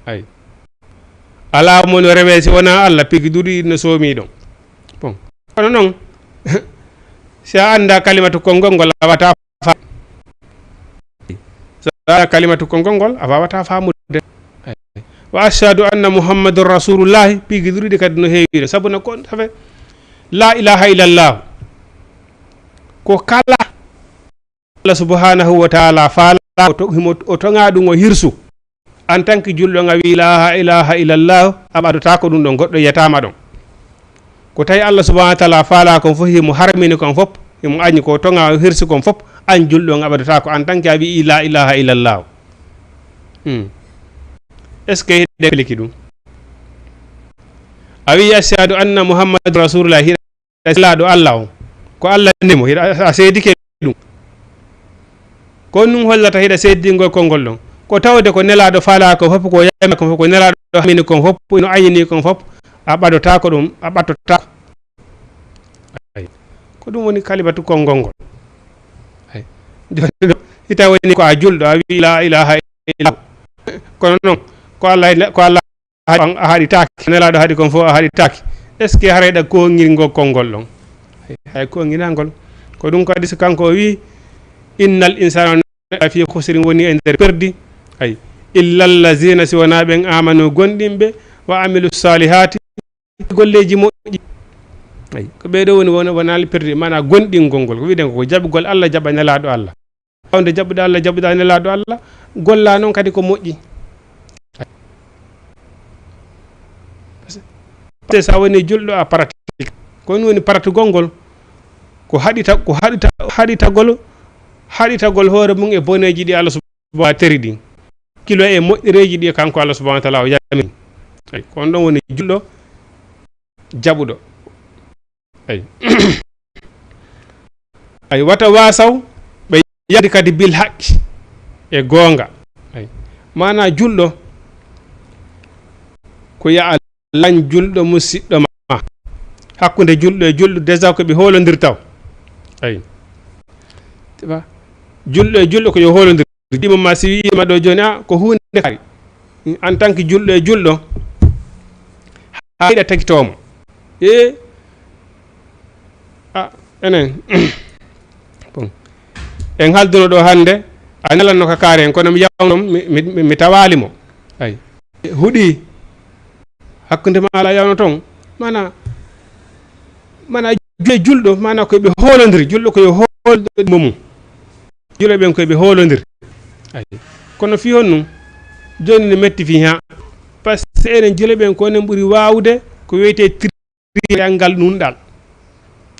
Ay. Alaa mo no rewe si wonaa Allah, piiji ɗuuɗi ɗi no soomi ɗon. Bon. Kono noon, si a annda kalimatu konngol ngol, a wata fa-, so a annda kalimatu konngol ngol, a wawata faamude. Wa ashhadu anna Muhammadur Rasulullahi, piiji ɗuuɗi kadi no heewi ɗo. Sabu no kon, sabe, la ilaha illallah. Ko kala Allah subhanahu wa ta'ala faala, o to-, himo, o toŋa ɗum o hirsu. En tant que julɗo, a wi, "La ilaha illallah," a ɓadotaako ɗum ɗon, goɗɗo yiyataama ɗon. Ko tawi Allah subhanahu wa ta'ala faala kon fof, himo harmini kon fof, mo añi ko toŋa hirsi kon fof, an julɗo on aɓadotaako en tant que a wi'i la ilaha illallah. Hmm. Est-ce que hiɗen peliki ɗum? A wi'i ashhadu anna Muhammadu Rasulullah, hiɗa laaɗo Allah on. Ko Allah nimo, hiɗa a seedike ɗum. Ko ɗum hollata hiɗa seedingol konngol ɗon. Ko tawde ko nelaaɗo faalaa kon fof, ko yami kon fof, ko nelaaɗo hamini kon fof, ino añini kon fof, a ɓadotaako ɗum, a ɓattotaako. Ay. Ko ɗum woni kalimatu konngol ngol. Ay. Jooni ɗo, hita woni ko a julɗo, a wi'i la ilaha illallah. Kono noon, ko Allah, ko Allah haɗi, a haɗitaake, nelaaɗo haɗi kon fof a haɗitaake. Est-ce que haray ɗa koŋngingol konngol ɗon? Hay, hay koŋnginangol. Ko ɗum kadi so kanko o wi'i, innal insana fi khusrin, woni e nder perdi. Ay, illa allazina, si wonaa ɓen amanu, gonɗinɓe, wa amilu salihati, golleeji moƴƴi. Ay, ko ɓee ɗoo woni wona, wonaali perdi, maanaa gonɗingol ngol. Ko wi'den ko jaɓugol Allah, jaɓa nelaaɗo Allah. Wonde jaɓuɗo Allah, jaɓuɗo nelaaɗo Allah, golla noon kadi ko moƴƴi. Parce que so a woni julɗo, a pratique. Ko ɗum woni paratugol ngol. Ko haɗita, ko haɗita, haɗitagol, haɗitagol hoore mum e boneeji ɗi Allah subhanahu wa ta'ala teri ɗin. Kilo e moƴƴereeji ɗi kanko Allah subhanahu wa ta'ala o yamiri. Ay, ko on ɗon woni julɗo jaɓuɗo. Ay. Ay, wata wasaw, ɓe yadi kadi bil haqqi, e goonga. Ay. Maanaa julɗo, ko ya a lañ julɗo musiɗɗo ma. Hakkunde julɗo e julɗo, déjà ko ɓe hoolondirta o. Ay. Tiba, julɗo e julɗo ko yo hoolondir. Jimo ma si wi'ima ɗo jooni, a, ko huunde kaari. En tant que julɗo e julɗo, haa yiɗa tagitoo mo. E, a, enen. Bon. En halduno ɗo hannde, a nelanno ka kaari en, kono mi yawno, mi, mi, mi, mi tawaali mo. Ay. Huɗi. Hakkunde ma ala yawno toon. Mana, mana julɗo, mana ko ɓe hoolondiri. Julɗo ko yo hoolondiri mo mum. Julɓe ɓen ko ɓe hoolondiri. Ay. Kono fii honɗum? Jooni ne metti fii haa. Parce que enen julɓe ɓen ko enen ɓuri waawude ko wiyetee tri-, triangle nunɗal.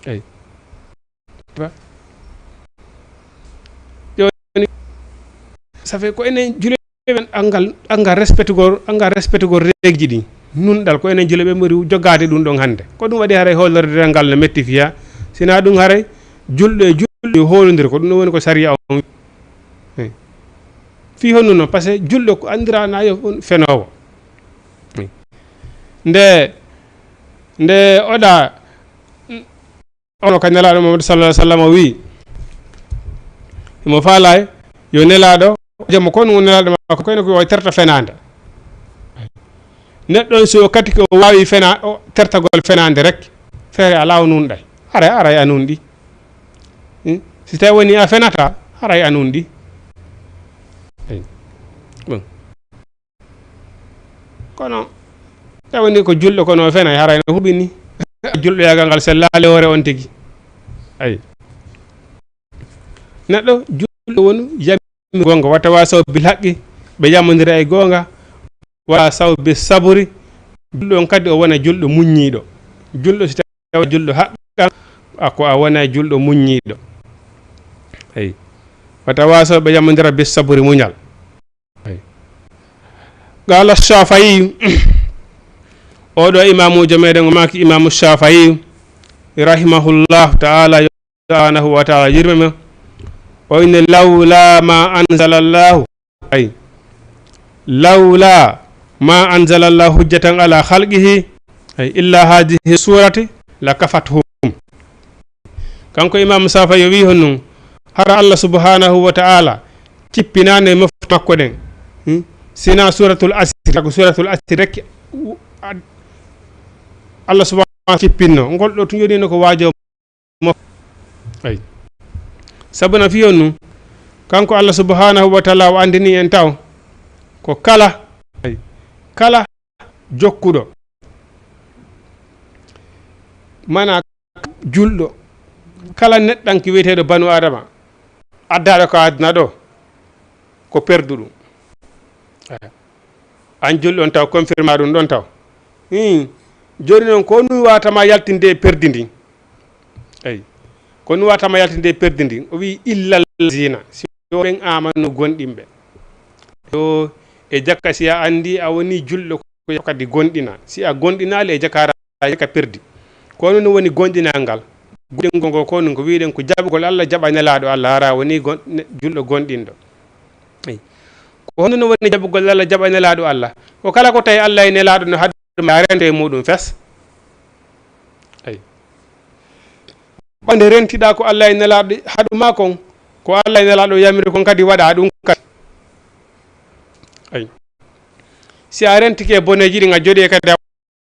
Ay. Jooni, ça fait ko enen julɓe ɓen angal, angal respectugol, angal respectugol regji ɗi. Nunɗal ko enen julɓe ɓen ɓuri jogaade ɗum ɗon hannde. Ko ɗum waɗi haray hoolorde ngal no metti fiya. Sina ɗum haray julɗo e julɗo yo hoolondir, ko ɗum ɗon woni ko sariya on. Eh. Fii honno non? Parce que julɗo ko anndiraana yo on fenoowo. Eh. Nde, nde oɗa ono ka Nelaaɗo Muhammad sallallahu alaihi wasallam o wi'i, himo faalay yo Nelaaɗo, jamo kon woni Nelaaɗo makko, kono ko o terta fenaande. Neɗɗo on si o kati ko o waawi fena-, o tertagol fenaande rek, feere alaa o nunɗay. Haray, haray a nunɗi. Hmm? Si tawi woni a fenata, haray a nunɗi. Bon. Kono, tawi ni ko julɗo, kono o fenay, haray no huɓini. Julɗoyaagal ngal sellaali hoore on tigi. Ay. Neɗɗo julɗo wonu yami goonga, wata wasaw bil haqqi, ɓe yamondira e goonga, wata wasaw bis sabri. Julɗo on kadi o wona julɗo muññiiɗo. Julɗo si tawi julɗo haqqan, a ko a wona julɗo muññiiɗo. Ay. Wata wasaw ɓe yamondira bis sabri, muñal. Ay. Qala Shafi'i, oɗo imamujo meɗen o maaki, imamu Shafi'i, rahimahullahu ta'ala, yo subhanahu wa ta'ala yurme mo. O inni, "Lawla ma anzalallahu." Ay. "Lawla ma anzalallahu hujjatan ala khalqihi, ay, illa hadhihi surati lakafathum." Kanko Imam Shafi'i o wi honno, hara Allah subhanahu wa ta'ala cippinaande mofte makko ɗen. Hmm? Sina suratul asri, ko suratul asri rek, u-, ad-, Allah subhanahu wa ta'ala cippinno. Ngol ɗo tun yonino ko waajo mo. Ay. Sabu na fiyon nu, kanko Allah subhanahu wa ta'ala o andini en taw ko kala, ay, kala jokkuɗo, mana julɗo, kala neɗɗanke wiyeteeɗo banu Adama, addaaɗo ko aduna ɗo, ko perdu ɗum. An julɗo on taw, confirma ɗum ɗon taw. Hmm. Jooni noon, ko ɗum wawata ma yaltinde e perdi ndi. Eyi. Kono watama yaltinde e perdi ndi, o wi: "Illal zina, si o ɓen amanu gonɗinɓe." Yo e jakka, si a andi a woni julɗo, ko yo kadi gonɗina. Si a gonɗinaali e jakka, a jakka perdi. Ko non woni gonɗinal ngal. Gonɗingol ngol ko non ko wiɗen ko jaɓugol Allah, jaɓa nelaaɗo Allah, hara woni gon-, ne-, julɗo gonɗinɗo. Eyi. Ko honno woni jaɓugol Allah, jaɓa nelaaɗo Allah? Ko kala ko tawi Allah e nelaaɗo no haɗu ma, a rento e muɗum fes. Eyi. Wonde rentiɗa ko Allah e nelaaɗo haɗu ma kon, ko Allah e nelaaɗo yamiri kon kadi waɗa ɗum kadi. Eyi. Si a rentike boneeji ɗin, a jooɗi kadi a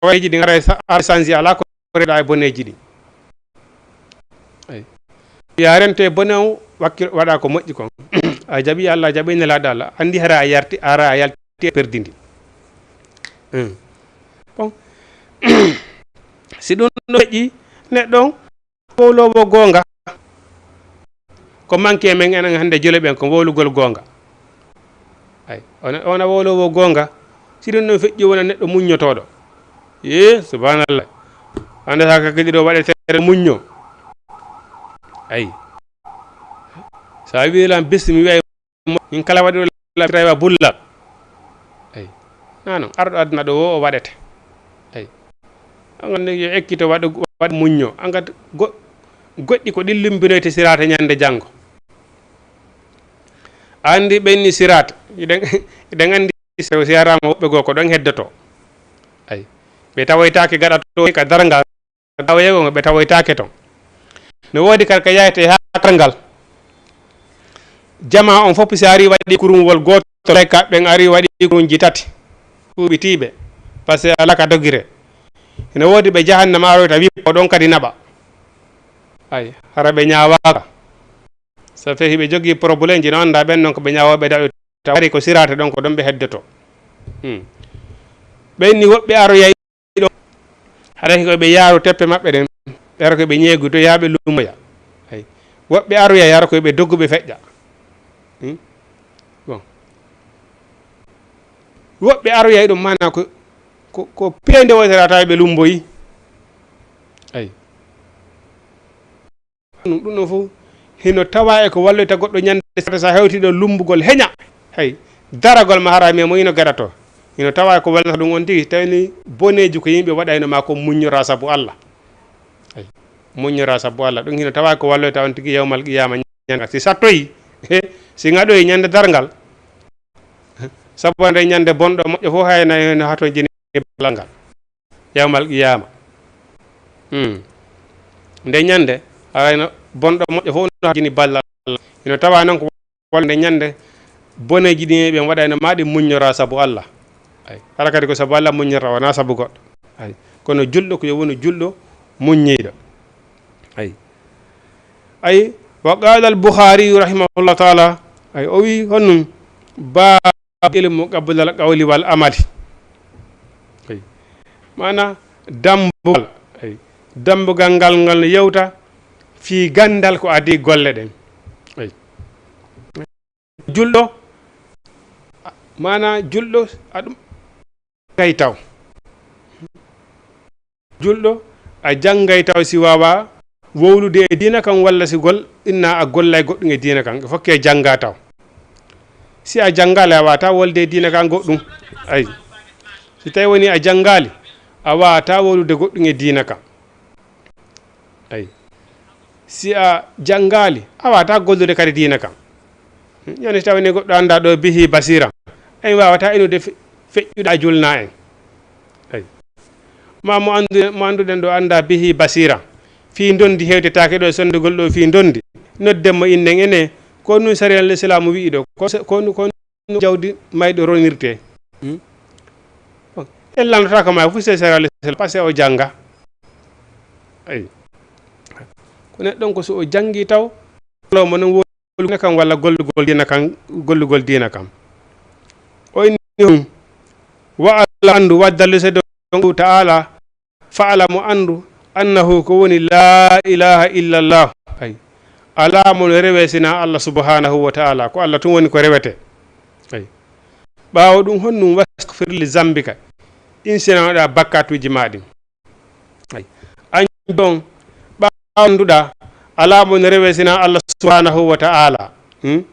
waɗi ɗin, aray sa-, aray sanji alaa ko reɗa e boneeji ɗin. Eyi. Yo a rento e bone on, wakkil-, waɗa ko moƴƴi kon. A jaɓi Allah, a jaɓi nelaaɗo Allah. Andi hara a yarti, hara a yalti e perdi ndi. Hmm. Bon. Si ɗum ɗo feƴƴi, neɗɗo on wowlowo goonga. Ko manque men enen hannde jole ɓen, ko wowlugol goonga. Ay, ona, ona wowlowo goonga. Si ɗum ɗon feƴƴi, wona neɗɗo muññotooɗo. Ee, subhanallah. Hannde sa ka kadi ɗo waɗe tere muñño. Ay. Sa wi lan bismi, wi ay mo-, min kala waɗi ɗo la-, tawi wa bullal. Ay. Nano, arɗo aduna ɗo wo o waɗete. Ay. An gandi yo ekkito waɗu, waɗu muñño. An gandi go-, goɗɗi ko ɗin lumbinoyte sirata ñande janngo. A andi ɓenni sirata. Iɗen, iɗen andi si, si harama woɓɓe goo ko ɗon heddoto. Ay. Ɓe tawoytaake gaɗa to ka darngal. Tawoyego ngo ɓe tawoytaake ton. No woodi kadi ka yahete haa karngal. Jama on fof si ari waɗi kurunwol gooto, malaika ɓen ari waɗi kurunji tati. Huuɓitiiɓe. Parce que alaa ka dogire. Hino woodi ɓe jahannama aroyta wi ko ɗon kadi naɓa. Ay, hara ɓe ñaawaaka. Ça fait hiɓe jogii problème ji no annda ɓen non ko ɓe ñaawooɓe daɗo. Taw ari ko sirate ɗon ko ɗon ɓe heddoto. Hmm. Ɓen ni woɓɓe aroyay ɗon. Haray ko ɓe yaaru teppe maɓɓe ɗen, ɓe ara ko ɓe ñeeguto, yaa ɓe lummoya. Ay. Woɓɓe aroyay, ara ko ɓe doggu ɓe feƴƴa. Hmm? Bon. Woɓɓe aroyay ɗum, maana ko, ko, ko piyande wotere a tawi ɓe lumboyi. Ay. Ɗum, ɗum ɗon fof hino tawa e ko walloyta goɗɗo ñande sata sa hewti ɗo lumbugol heña. Hay daragol ma harami e mo ino gaɗato. Hino tawa e ko wallata ɗum on tigi, tawi ni boneeji ko yimɓe waɗayno ma ko muññora sabu Allah. Hay muññora sabu Allah. Ɗum hino tawa e ko walloyta on tigi yawmal qiyama ñande si sattoyi, he, si ngaɗoyi ñande darngal. Sabu nde ñande bonɗo moƴƴo fof hayna heno hatojini ballal ngal. Yawmal qiyama. Hmm. Nde ñande, arayno bonɗo moƴƴo fof no hatojini ballal Allah. Hino tawa noon ko walla nde ñande, boneeji ɗi ɓen waɗayno ma ɗi muññora sabu Allah. Ay, hara kadi ko sabu Allah muññorta, wona sabu goɗɗo. Ay, kono julɗo ko yo wonu julɗo muññiiɗo. Ay. Ay, wa qala al Bukhari rahimahullah taala, ay, o wi honɗum, ba ilmu qabla al qawli wal amali. Ay. Maana dambugal, ay, dambugal ngal, ngal no yewta fii ganndal ko adii golle ɗen. Ay. Julɗo, maana julɗo, a ɗum jangay taw. Julɗo, a jangay taw si wawa wowlude e diina kan, walla si gol-, inna a gollay goɗɗum e diina kan. Fokke janga taw. Si a jangali, a wata wolde e diina kan goɗɗum. Ay. Si tawi woni a jangali, a wata wowlude goɗɗum e diina kan. Ay. Si a jangali, a wata gollude kadi diina kan. Yani si tawi ni goɗɗo anda ɗo bihi basira. En wawata inude fe-, feƴƴuɗa julna en. Ay. Ma mo andu-, mo anduɗen ɗo anda bihi basira. Fii ndondi hewtetake ɗo e sondegol ɗo fii ndondi. Nodden mo innen ene. Ko nun sariya Lislaamu wi'i ɗo. Ko se-, ko nu-, ko nu-, jawdi mayɗo ronirte. Hmm? Bon. En lanndotaka ma fu se sariya Lislaamu, parce que o janga. Ay. Ko neɗɗon ko so o jangi taw, lo mo non diina kan walla gollugol diina kan, gollugol diina kan. O inni on, wa Allah andu, wa dalil seede on ta'ala, fa'lamu andu, annahu ko woni la ilaha illa Allah. Ay. Alaa mo no rewe sina Allah subhanahu wa ta'ala. Ko Allah tun woni ko rewete. Ay. Ɓaawo ɗum honɗum wastaghfir li zambika. Insina waɗa bakkatuuji ma ɗin. Ay. An jon ɓawanduɗa Alaa mo no rewesina Allah subhanahu wa ta'ala. Hmm?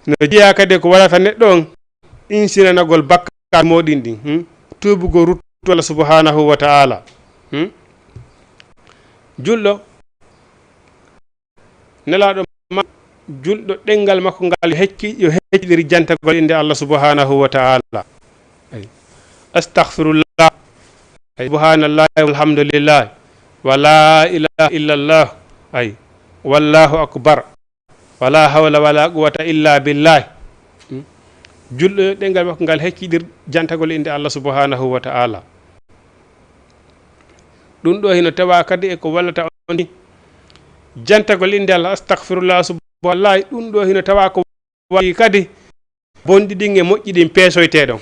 No jeyaa kadi ko waɗata neɗɗo on insinanagol bakkaat mooɗin ɗin. Hmm? Tuubugol ruttu Allah subhanahu wa ta'ala. Hmm? Julɗo, Nelaaɗo ma, julɗo ɗenngal makko ngal yo hecci, yo hecciɗir jantagol innde Allah subhanahu wa ta'ala. Ay. Astaghfirullah. Ay. Subhanallah, walhamdulillah. Wa la ilaha illallah. Ay. Wallahu akbar. Wala hawla wala quwwata illa billah. Hmm? Julɗo ɗenngal makko ngal hecciɗir jantagol innde Allah subhanahu wa ta'ala. Ɗum ɗo hino tawa kadi e ko wallata on ni. Jantagol innde Allah, astaghfirullah, subhanallah, ɗum ɗo hino tawa ko waɗi kadi bonɗi ɗin e moƴƴi ɗin peesoytee ɗon.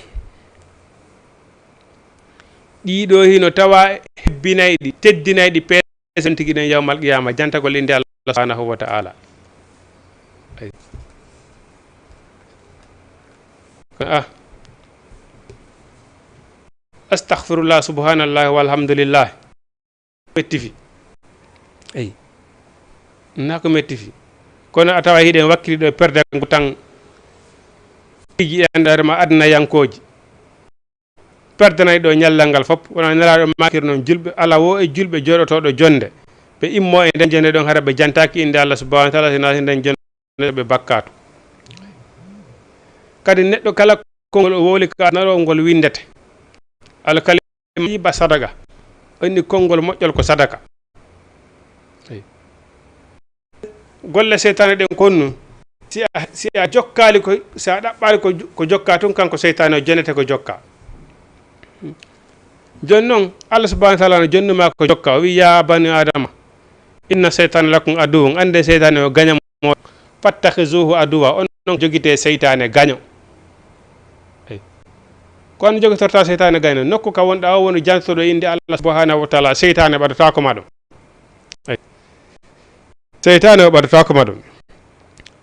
Ɗii ɗo hino tawa hebbinayɗi, teddinayɗi peesoytee tigi ɗen yawmal qiyama, jantagol innde Allah subhanahu wa ta'ala. Ay. Ah. Astaghfirullah, subhanallah, walhamdulillah. Metti fi. Eyi. Na ko metti fi. Kono a tawa hiɗen wakkili ɗo e perde ngu tan. Piiji e andare ma aduna yankooji. Perdanay ɗo ñallal ngal fop. Wona Nelaaɗo makir noon julɓe, ala wo e julɓe jooɗotooɗo jonde. Ɓe immo e nden jonde ɗon hara ɓe jantaaki innde Allah subhanahu wa ta'ala, sina nden jonde ɓe bakkaatu. Kadi neɗɗo kala konngol o wowli ka naro ngol windete. Alkalima tayyiba sadaqa. O inni konngol moƴƴol ko sadaka. Eyi. Golle seytaane ɗen kon nun, si a, si a jokkaali ko, si a ɗaɓɓaali ko, ko jokka tun, kanko seytaane o jonete ko jokka. Jooni noon, Allah subhanahu wa ta'ala no jonnuma ko jokka. O wi, "Ya bani Adama, inna seytaana lakum aduwwun." Annde seytaane o gaño mo. "Fattakhizuhu aduwwa." On noon jogite seytaane gaño. Eyi. Ko on jogitorta seytaane gaño. Nokku ka wonɗa o woni jantoɗo innde Allah subhanahu wa ta'ala. Seytaane ɓadotaako ma ɗum. Eyi. Seytaane o ɓadotaako ma ɗum.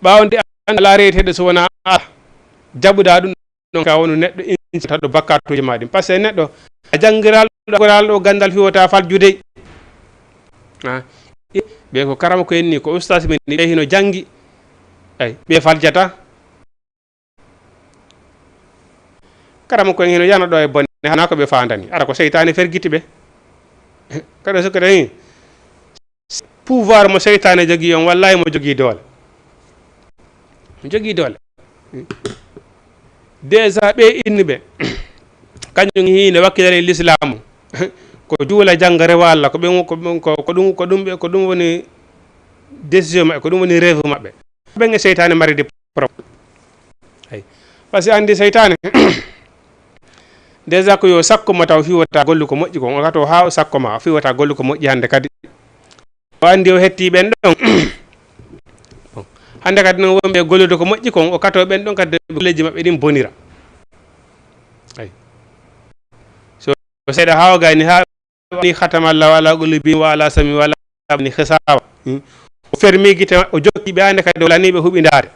Ɓaawo nde an alaa reeteeɗo so wonaa Allah, jaɓuɗaa ɗum. Ɗon ka wonu neɗɗo insata ɗo bakkatuuji ma ɗin. Parce que neɗɗo a janngiral ɗo, janngiral ɗo ganndal fi wota faljude. Ah, ɓe ko karama ko en ni, ko ustaas men ni, ɓe hino janngi. Ay, ɓe faljata. Karama ko en hino yana ɗo e bonne, hana ko ɓe faandani. Ara ko seytaane fergiti ɓe. Kada so kada ni. Pouvoir mo seytaane jogii on, wallahi mo jogii doole. Mo jogii doole. Déjà ɓe inni ɓe. Kañum hiinde wakkilare lislaamu. Ko juula jannga rewa Allah, ko ɓe, ko, ko, ko ɗum, ko ɗum ɓe, ko ɗum woni décision maɓɓe, ko ɗum woni rêve maɓɓe. Ɓen e seytaane mari di problème. Ay. Parce que anndi seytaane, déjà ko yo sakko ma taw fi wota gollu ko moƴƴi kon, o kato haa o sakko ma, fi wota gollu ko moƴƴi hannde kadi. O anndi o hetti ɓen ɗon. Bon. Hannde kadi noon wonɓe gollude ko moƴƴi kon, o kato ɓen ɗon kadi golleeji maɓɓe ɗin bonira. Ay. So, so seeɗa haa o gayni haa ni khatama Allahu ala qulubihim wa ala sam'ihim wa ala absarihim ghishawa. Hmm. O fermi gite maɓɓe, o jokki ɓe hannde kadi, o lanni ɓe huɓindaade.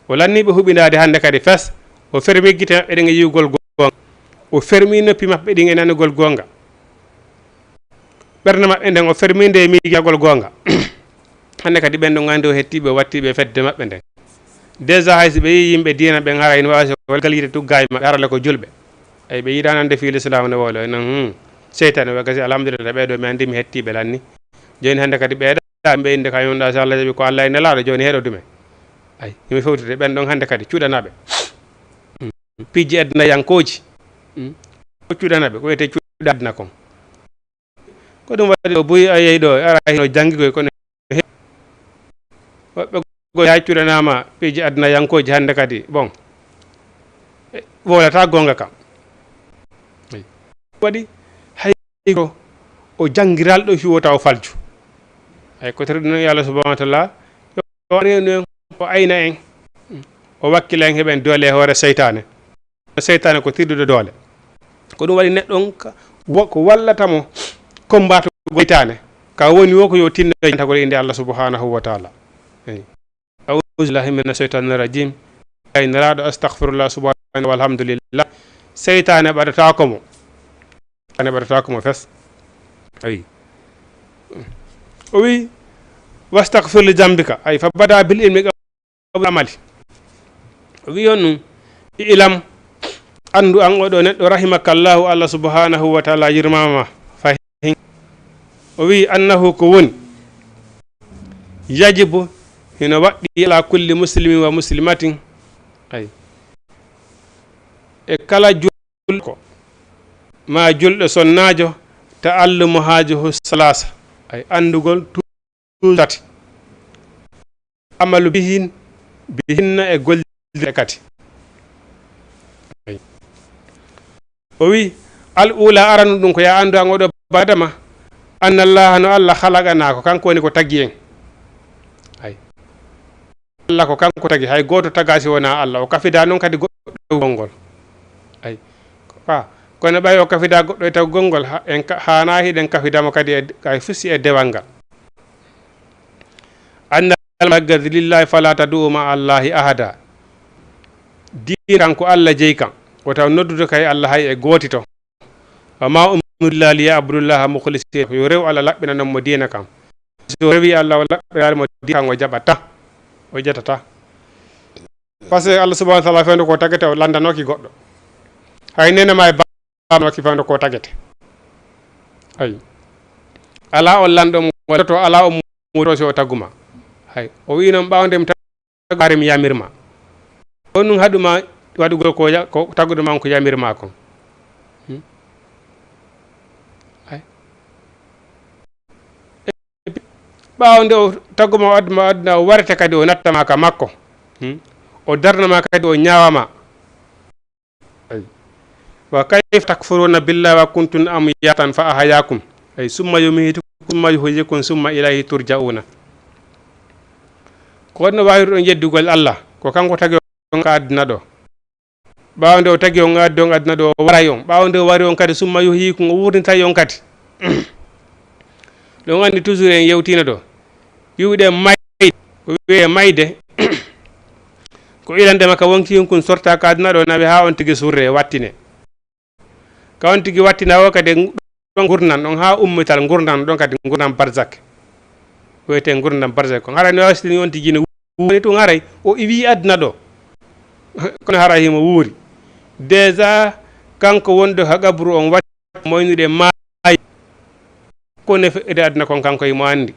O lanni ɓe huɓindaade hannde kadi fes. O fermi gite maɓɓe ɗen e yi'ugol goonga. O fermi noppi maɓɓe ɗin e nanugol goonga. Ɓernde maɓɓe nden o fermi nde e miijagol goonga. Hannde kadi ɓen ɗon anndi o hetti ɓe, o watti ɓe fedde maɓɓe nden. Déjà hay so ɓe yii yimɓe diina ɓen hara ina waawi so wal galliiɗe tugga e maɓɓe, hara le ko julɓe. Ay, ɓe yiɗaa nande fii lislaam ne wowlo, enen, hmm, seytaane wa gasi, alhamdulillah, ɓee ɗoo mi anndi mi hetti ɓe lanni. Jooni hannde kadi ɓee ɗaa, ɓe innde ka yonɗa, so Allah jaɓi ko Allah e Nelaaɗo, jooni heɗo dume. Ay, himi fewtude ɓen ɗon hannde kadi cuɗanaaɓe. Hmm. Piiji aduna yankooji. Hmm. Ko cuɗanaaɓe, ko wiyetee cuɗa aduna kon. Ko ɗum waɗi o buy a yehi ɗo, ara hino janngi koy, kono he-, woɓɓe go yaa cuɗanaama piiji aduna yankooji hannde kadi, bon, e, wowlata goonga kam. Eyi. Waɗi hay ko o janngiral ɗo fi wota o falju. Hay ko tiri ɗum yo Allah subhanahu wa ta'ala, o reenu en, o ayna en, o wakkila en, heɓen doole e hoore seytaane. Seytaane ko tirduɗo doole. Ko ɗum waɗi neɗɗo on ka, wo-, ko wallata mo kombaato seytaane. Ka woni wo ko yo tinno e jantagol innde Allah subhanahu wa ta'ala. Eyi. A'udhu billahi minash shaytanir rajim. Ay Nelaaɗo, astaghfirullah, subhanallah, walhamdulillah. Seytaane ɓadataako mo. Seytaane ɓadataako mo fes. Ayi. O wi, "Wastagfir li zambika." Ay, fa bada bil ilmi qabla amali. O wi on ɗum, "Ilam, anndu an oɗo neɗɗo, rahimakallahu, Allah subhanahu wa ta'ala yirmama fahin." O wi, "Annahu, ko woni, yajibu, hino waɗɗi ala kulli muslimin wa muslimatin." Ay. E kala julɗo ma julɗo sonnaajo, ta'allumu hajuhu salasa. Ay, anndugol tu-, tati. Amalu bihin, bihinna e golle kadi. O wi, "Al ula, aranu ɗum ko ya anndu an oɗo badama, anna Allah, no Allah khalaqana, ko kanko woni ko tagi en." Ay. Allah ko kanko tagi, hay gooto tagaa si wonaa Allah. O kafida noon kadi goɗɗo e tagugol ngol. Ay. Ka, kono ɓay o kafida goɗɗo e tagugol ngol, ha, en ka, haanaa hiɗen kafida mo kadi e, kay fusi e dewal ngal. Anna al-masajida lillahi fala tad'u ma'a Allahi ahada. Diina kan ko Allah jeyi kan. O taw noddude kay Allah hay e gooti to. Wa ma umiru illa liya'budullaha mukhlisina. Yo rew Allah laɓɓina non mo diina kan. So rewi Allah o laɓɓinaali mo diina kan, o jaɓata. O ƴetata. Parce que Allah subhanahu wa ta'ala fewndo ko tagete o landanooki goɗɗo. Hay nene ma e baanooki fewndo ko tagete. Ay. Alaa on lanɗo mo waɗoto, alaa on muuto si o taguma. Hay. O wi non ɓaawde mi tagare mi yamirma. On ɗum haɗuma waɗugol ko ya-, ko taggude ma on ko yamirma kon. Hmm? Ay. Ɓaawo nde o tagguma o adduma aduna, o warete kadi o nattama ka makko. Hmm? O darnama kadi o ñaawama. Ay. Wa kayfa takfuruna billahi wa kuntum amwatan fa ahyakum. Ay, summa yumitukum summa yuhyikum summa ilayhi turja'una. Ko honno waawirɗon yeddugol Allah? Ko kanko tagi on ka aduna ɗo. Ɓaawo nde o tagi on, addi on aduna ɗo, o waray on. Ɓaawo nde o wari on kadi, summa yuhyikum, o wuurnitay on kadi. Ɗon anndi toujours en yewtiino ɗo. Wi'uɗe mayde, ko wi'e mayde, ko ilande ma ka wonkii kun sorta ka aduna ɗo, nawi haa on tigi surre, wattine. Ka on tigi wattina o kadi, ɗon ngurndan, ɗon haa ummital ngurndan, ɗon kadi ngurndan barzak. Wiyete ngurndan barzak. Ko haray no wasitini on tigi no woni tun haray o iwi aduna ɗo. Kono haray himo wuuri. Déjà, kanko wonɗo ha qabru on watti moynude maayi. Ko ne feƴƴude aduna kon kanko himo anndi.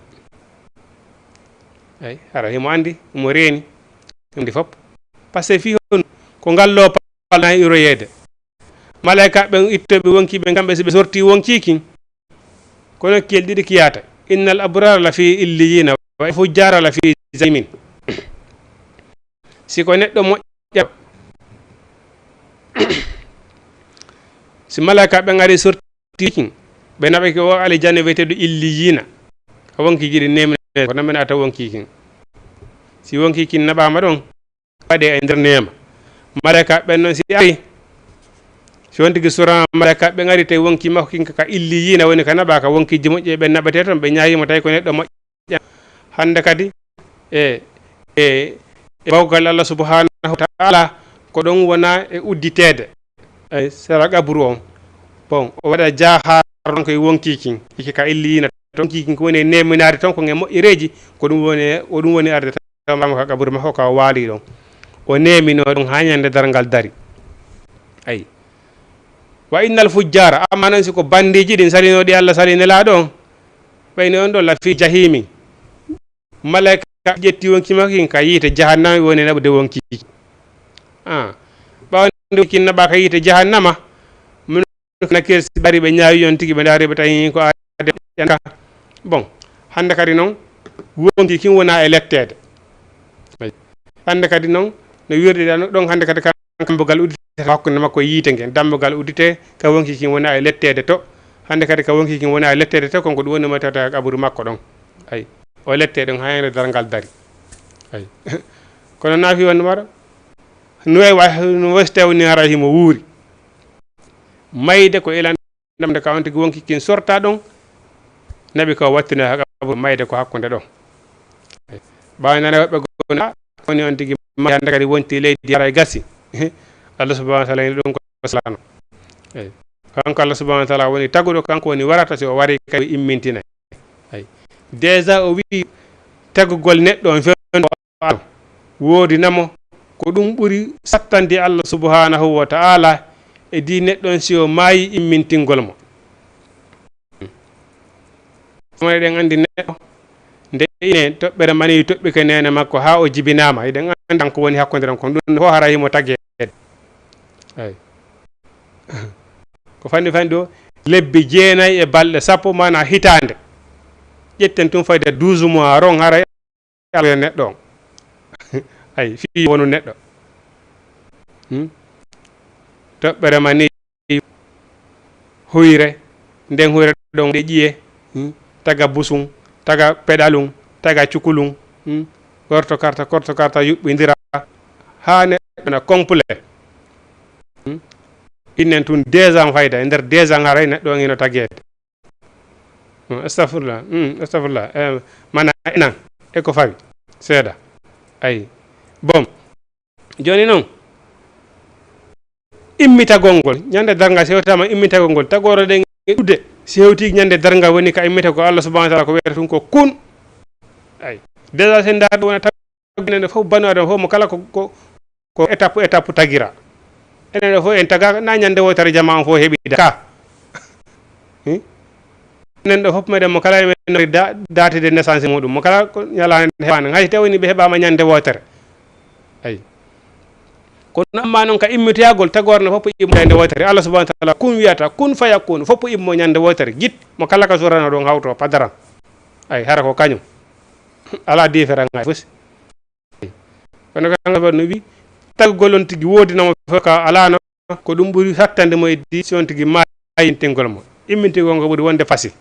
Ay, haray himo anndi, himo reeni. Himo anndi fop. Parce que fii hon ko ngal loopa na iroyeede. Malaika ɓen ittoɓe wonkii ɓen, kamɓe si ɓe sorti wonkii kin, kono kiyel ɗiɗi kiyaata. Innal abrara la fi illiyina, wa fujjara la fi jahimin. Si ko neɗɗo moƴƴa, si malaika ɓen ari sorti kin, ɓe naɓa ki o alijanna wiyeteeɗo illiyina. Ka wonkii jiɗi nemne, ko nan men ata wonkii kin. Si wonkii kin naɓaama ɗon, waɗe e nder neema. Malaika ɓen non si ari, si on tigi surama malaika ɓen ari tawi wonkii makko kin ka illiyina woni ka naɓa ka wonkii ji moƴƴi ɓen naɓete ton, ɓe ñaawimo tawi ko neɗɗo moƴƴa. Hannde kadi e, e, e bawgal Allah subhanahu wa ta'ala ko ɗon wona e udditeede. E sera qabru on. Bon, o waɗa jahar ɗon koye wonkii kin. Iki ka illiyina ton, wonkii kin ko woni e neeminaade ton, ko e moƴƴereeji, ko ɗum woni, ko ɗum woni arde tawama ka qabru makko ka o waali ɗon. O neemino ɗon haa ñande darngal dari. Ay. Wa innal fujjara, amma non si ko bandiiji ɗin salinooɗi Allah sali Nelaaɗo on, ɓayni on ɗon la fi jahimi. Malaika ƴetti wonkii makko kin ka yiite jahannama woni naɓude wonkii. Ah. Ɓaawo nde wonkii kin naɓa ka yiite jahannama, mun nakir si ɓari ɓe ñaawi on tigi ɓe ndaari ɓe tawi ko aade ƴanka. Bon, hannde kadi non wonkii kin wona e letteede. Hannde kadi non no wirde ɗon, ɗon hannde kadi kan dambugal uddite hakkunde makko e yiite ngen. Dambugal uddite ka wonkii kin wona e letteede to. Hannde kadi ka wonkii kin wona e letteede to, kon ko ɗum woni mo tawata ka qaburu makko ɗon. Ay. O lette ɗon haa ñande darngal dari. Ay. Kono naafi wonde mara, no way, way, no way so tawi ni haray himo wuuri. Mayde ko ilan damde ka on tigi wonkii kin sorta ɗon, naɓi ka o wattino ha qabru mayde ko hakkunde ɗon. Ɓaawo nana woɓɓe gona, woni on tigi ma hannde kadi wonti leydi haray gasi. Allah subhanahu wa ta'ala ni ɗum ko salano. Eyi. Kanko Allah subhanahu wa ta'ala woni taguɗo, kanko woni warata si o wari kadi immintinay. Eyi. Déjà o wi'i tagugol neɗɗo on fewndo o ano woodina mo, ko ɗum ɓuri sattande Allah subhanahu wa ta'ala e di neɗɗo on si o maayi immintingol mo. Ɗum eɗen anndi neɗɗo, nde ine toɓɓere mani toɓɓike neene makko haa o jibinaama, eɗen anndi kanko woni hakkunde ren kon, ɗum fof hara himo tageede. Ay. Ko fanni fanni ɗo, lebbi jeenayi e balɗe sappo, maanaa hitaande. Ƴetten tun fayde douze mois, ron hara alaa e neɗɗo on. Ay, fii wonu neɗɗo. Hmm? Toɓɓere ma ni huyre, nden huyre ɗon ɗe ƴiye, hmm? Taga busun, taga peɗalun, taga cukulun, hmm? Korto karta, korto karta yuɓɓindira. Haa neɗɗo na complet. Hmm? Innen tun deux ans fayda, e nder deux ans haray neɗɗo on ino tageede. Hmm, astafurlah, hmm, astafurlah. Eh, mana inan, e ko fawi, seeɗa. Ay, bon. Jooni noon, immitagol ngol, ñande darnga si hewtaama immitagol ngol, tagoore ɗen e ɗuuɗde, si hewtii ñande darnga woni ka immitagol, Allah subhanahu wa ta'ala ko wiyata tun ko kun. Ay, déjà sen ndaar wona tagoore nde fof, banu Adama fof mo kala ko, ko, ko étape, étape tagira. Enen ɗo fof en tagaaka, na ñande wootere jamaa on fof heɓi da-, ka. Hmm? Enen ɗo fof meɗen mo kala e men da-, date de naissance muɗum, mo kala ko ñalaande heɓaande, hay tawi ni ɓe heɓaama ñande wootere. Ay. Kono amma noon ka immitoyagol tagoore no fof immo ñande wootere. Allah subhanahu wa ta'ala kun wiyata, kun fayakun, fof immo ñande wootere. Jit, mo kala ka surano ɗon hawto, padaran. Ay, hara ko kañum. Alaa différence ngaji fof. Kono kan no wi, tagugol on tigi woodinamo fof ka alaano, ko ɗum ɓuri sattande mo e di si on tigi maayintingol mo. Immintingol ngo ɓuri wonde facile.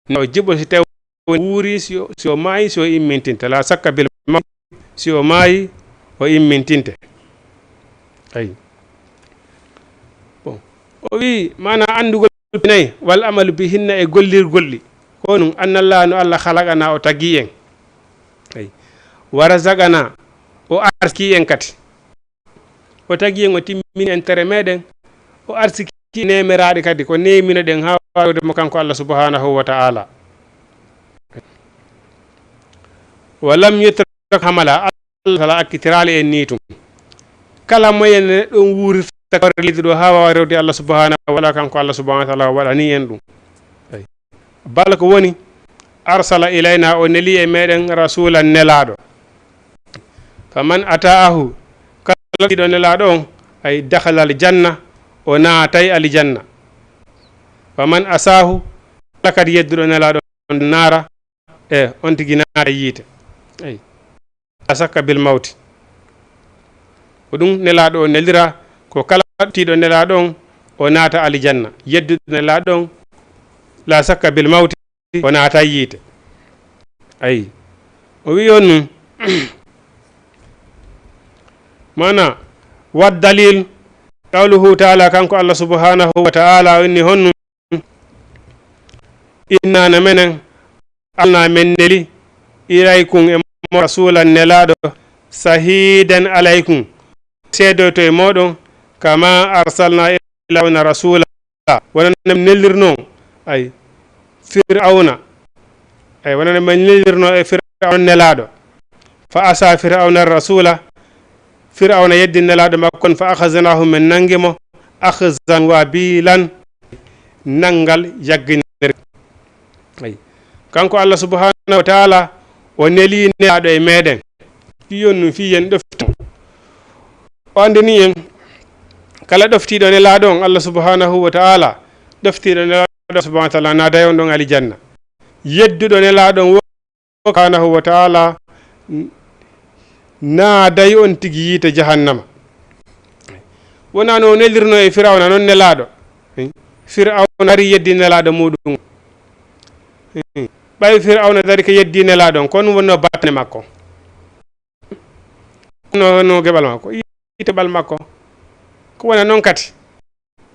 No jiɓo si tawi wuuri, si o, si o maayi, si o immintinte. La sakka bil mawti, si o maayi, o immintinte. Ayi. Bon. O wi, maana anndugol nayi, wal amalu bihinna e gollirgol ɗi. Ko ɗum, annallah no Allah khalaqana o tagi en. Ayi. Wa razaqana o arsiki en kadi. O tagi en, o timmini entere meɗen, o arsiki neemiraaɗi kadi, ko neeminoɗen haa waawde mo kanko Allah subhanahu wa ta'ala. Wa lam yutrak hamala, Allah taala akkitiraali en ni tun. Kala moyen neɗɗo on wuurirta kawre leydi ɗo haa waawa rewde Allah subhanahu wa ta'ala, kanko Allah subhanahu wa ta'ala o waɗani en ɗum. Ay. Bal ko woni, arsala ilayna, o neli e meɗen rasulan nelaaɗo. Faman ata'ahu, kala ɗiɗo nelaaɗo on, ay dakhala al janna, o naatay aljanna. Faman asahu, kala kadi yedduɗo nelaaɗo on naara, e on tigi naata yiite. Ay. La sakka bil mawti. Ko ɗum nelaaɗo o nelira, ko kala tiiɗo nelaaɗo on, o naata aljanna. Yedduɗo nelaaɗo on, la sakka bil mawti, o naata yiite. Ayi. O wi on nun, maana, wa dalil, qawluhu ta'ala, kanko Allah subhanahu wa ta'ala, o inni honnu, inna no menen, arsalna men neli, ilaykum e mo rasulan nelaaɗo, sahidan alaykum, seedoyto e mooɗon, kama arsalna ila fir'auna rasula, wonano men nelirno, ay, fir'auna, ay, wonano men nelirno e fir'auna nelaaɗo, fa asa fir'auna rasula, Fir'awna yeddi nelaaɗo makko on, fa akhaznahu, men nangi mo, akhzan wabilan, nanngal yagginere. Ay. Kanko Allah subhanahu wa ta'ala, o neli nelaaɗo e meɗen. Fii on ɗum, fii en ɗofti mo. O anndini en, kala ɗoftiiɗo nelaaɗo on, Allah subhanahu wa ta'ala, ɗoftiiɗo nelaaɗo subhanahu wa ta'ala, naaday on ɗon aljanna. Yedduɗo nelaaɗo on, subhanahu wa ta'ala, n-, naaday on tigi yiite jahannama. Wonaa no o nelirno e Firawna non nelaaɗo. Firawna ari yeddi nelaaɗo muɗum. Ɓay Firawna dari ko yeddi nelaaɗo on, kon wonno battane makko. No, no geɓal makko, yiite ɓal makko. Ko wona non kadi.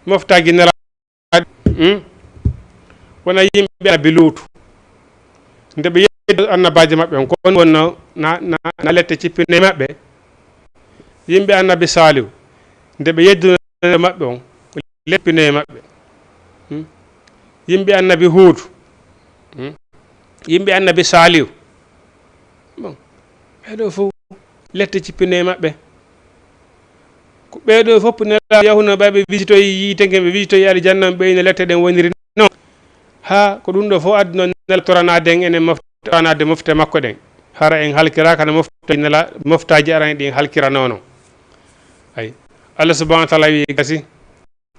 Moftaaki nelaaɗo. Hmm? Wona yimɓe Annabi Luutu. Nde ɓe yeddii annabaajo maɓɓe on, ko on wonno na, na, na lette cippine maɓɓe. Yimɓe Annabi Saalihu, nde ɓe yeddunoo maɓɓe on, ko leppine maɓɓe. Hmm? Yimɓe Annabi Huudu, Hmm? Yimɓe annabi Salihu. Bon, ɓeeɗo fof lette cippine e maɓɓe. Ko ɓeeɗo fof nelaaɗo yahuno ɓe, ɓe visitoyi yiite ngen, ɓe visitoyi aljanna, ɓe ina lette ɗen woniri noon. Haa ko ɗum ɗo fof adduno nela toranaade en enen mof-, toranaade mofte makko ɗen. Hara en halkiraaka no mofte nela, moftaaji arani ɗin halkiranoono. Ay. Allah subhanahu wa taala wi gasi.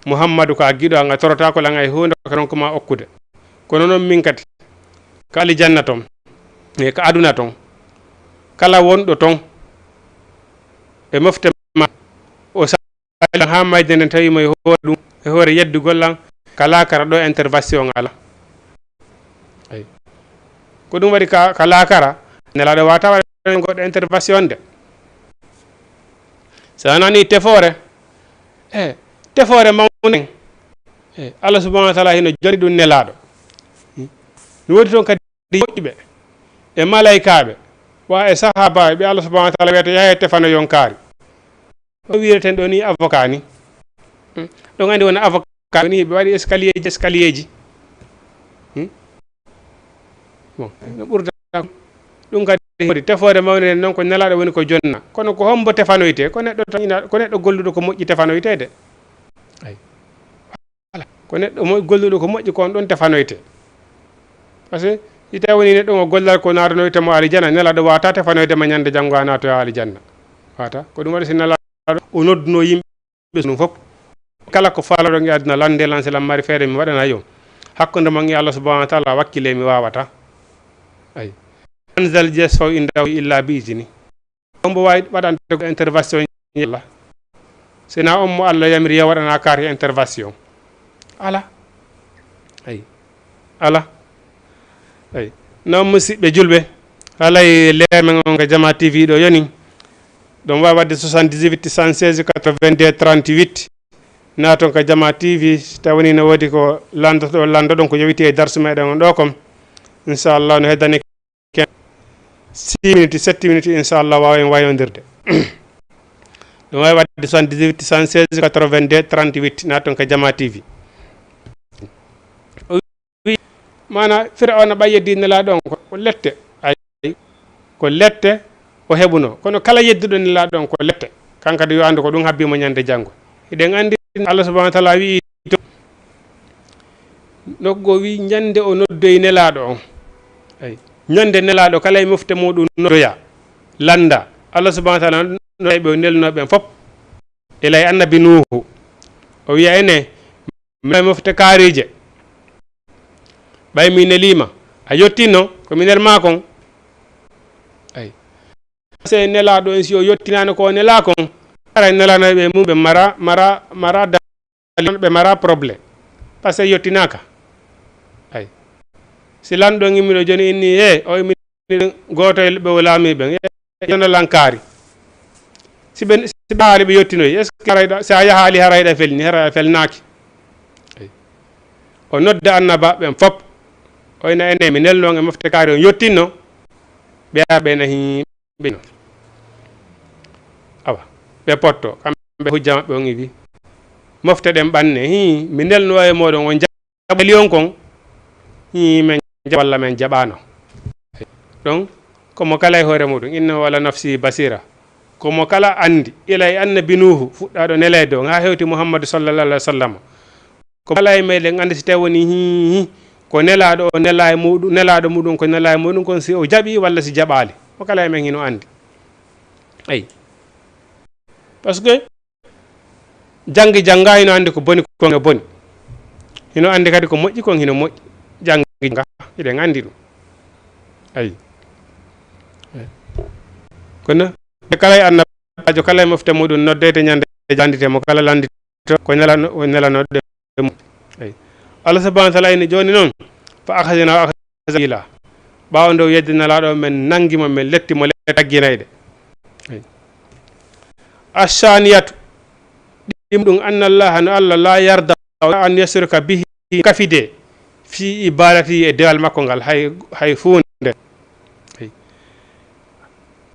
Muhammadu ko a giɗo an, a torotaako lan hay huunde, ko ronku ma okkude. Kono noon min kadi, ka alijanna ton, e ka aduna ton, kala wonɗo ton, e mofte ma, o sa-, haa mayde nden tawi mo e hoore ɗum, e hoore yeddugol lan, ka laakara ɗo intervention ala. Ay. Ko ɗum waɗi ka, ka laakara, nelaaɗo waata waɗa goɗɗo intervention de. So a nani tefoore, e tefoore mawne, e Allah subhanahu wa taala hino jonni ɗum nelaaɗo. No woodi toon kadi moƴƴuɓe e malaykaaɓe, wa e sahaabaaɓe, ɓe Allah subhanahu wa taala wiyata yaha e tefano yonkaari. O wireten ɗo ni avocat ni. Hmm. Ɗon andi wona avocat ni, ɓe waɗi escalier ji, escalier ji. Hmm? Bon, no ɓurda ɗum kadi hoori tefoore mawne nden noon ko nelaaɗo woni ko jonna. Kono ko hombo tefanoyte? Ko neɗɗo tan ina, ko neɗɗo golluɗo ko moƴƴi tefanoyte de. Ay. Voilà. Ko neɗɗo mo-, golluɗo ko moƴƴi ko on ɗon tefanoyte. Parce que si tawi woni neɗɗo o gollal ko naatanoyte mo alijana, nelaaɗo waata tefanoyde ma ñande janngo a naatoya alijanna. Waata. Ko ɗum waɗi si nelaaɗo o nodduno yimɓe ɓe ɗum fof. Kala ko faalaɗon e aduna, lande lan, si lan mari feere, mi waɗana yo. Hakkunde mon e Allah subhanahu wa taala, wakkile mi wawata. Ay. Man zal yashfa'u indahu illa bi izni. On mbo wawi waɗande ko intervention e Allah. Sina on mo Allah yamiri ya waɗana kaari intervention. Ala. Ay. Ala. Ay. Non, musidɓe julɓe, alay leemen on ka Jama T V ɗo yoni. Ɗon wawi waɗde soixante-dix-huit, cent seize, quatre-vingt-deux, trente-huit. Naton ka Jama T V, si tawani no woodi ko landoto, landoɗon ko yowiti e darsu meɗen on ɗo kon. Inchallah, no heddani ken six minutes, sept minutes, inchallah, wawen wayondirde. Ɗum wawi waɗde soixante-dix-huit, cent seize, quatre-vingt-deux, trente-huit, naton ka Jama T V. Wi, maana, Firawna ɓay yeddi Nelaaɗo on ko, ko lette. Ay, ko lette o heɓuno. Kono kala yedduɗo Nelaaɗo on ko lette. Kanka de yo anndu ko ɗum habbimo ñande janngo. Hiɗen anndi Allah subhanahu wa taala wi'i to, nokku goo wi'i ñande o noddoyi Nelaaɗo on. Ay, ñande Nelaaɗo kala e mofte muɗum noddoya, lannda. Allah subhanahu wa taala noddoyi ɓe o nelno ɓen fof. Ila e annabi Nuuhu. O wi'a ene, mi e mofte kaariije. Ɓay mi neliima, a yottinno, ko mi nel maa kon. Ay. Se nelaaɗo en, si o yottinaano ko o nelaa kon, haray nelanoy ɓe mum ɓe mara, mara, mara da-, ɓe mara problème. Parce que yottinaaka. Ay. Si lanɗo on immiɗo jooni inni, e, o immi gooto e ɓe o laami ɓen, e, yona lankaari. Si ɓe, si ɓe haali ɓe yottinoy, est-ce que haray ɗa, si a yahaali haray ɗa felni, haray a felnaaki. Ay. O nodda annabaaɓe ɓen fop. O ina ene mi nelno on e mofte kaari on yottinno. Ɓe ara ɓe nahi ɓe no. Awa, ɓe potto, kamɓe hujja maɓɓe on iwi. Mofte ɗen ɓanne, hii, mi nelno e mooɗon on jaɓali on kon. Hii, men jaɓ-, walla men jaɓaano. Donc, ko mo kala e hoore muɗum, innahu ala nafsihi basira. Ko mo kala anndi, ila e annabi Nuuhu, fuɗɗaaɗo neleede on, haa hewti Muhammadu sallallahu alaihi wa sallam. Ko mo kala e meɗen anndi si tawi woni hii, hii, ko nelaaɗo o nelaa e muɗum, nelaaɗo muɗum ko nelaa e muɗum kon si o jaɓi walla si jaɓaali. Mo kala e men hino anndi. Ay. Parce que janngi jannga hino anndi ko boni kon no boni. Hino anndi kadi ko moƴƴi kon hino moƴƴi. Janngi jannga, hiɗen anndi ɗum. Ay. Kono kala e annabaajo, kala e mofte muɗum noddete ñande jandite mo, kala landito ko nelano-, o nelanoɗo ɗe mum. Ay. Allah subhanahu wa taala ini jooni noon, fa akhadna akhdan wabila. Ɓaawo nde o yeddi nelaaɗo, men nangi mo, men letti mo lette tagginayɗe. Ay. Ashaniyatu, ɗi ɗum ɗum, anna Allah, no Allah, la yarda an yushraka bihi, kafide fi ibadati, e dewal makko ngal, hay, hay huunde. Ay.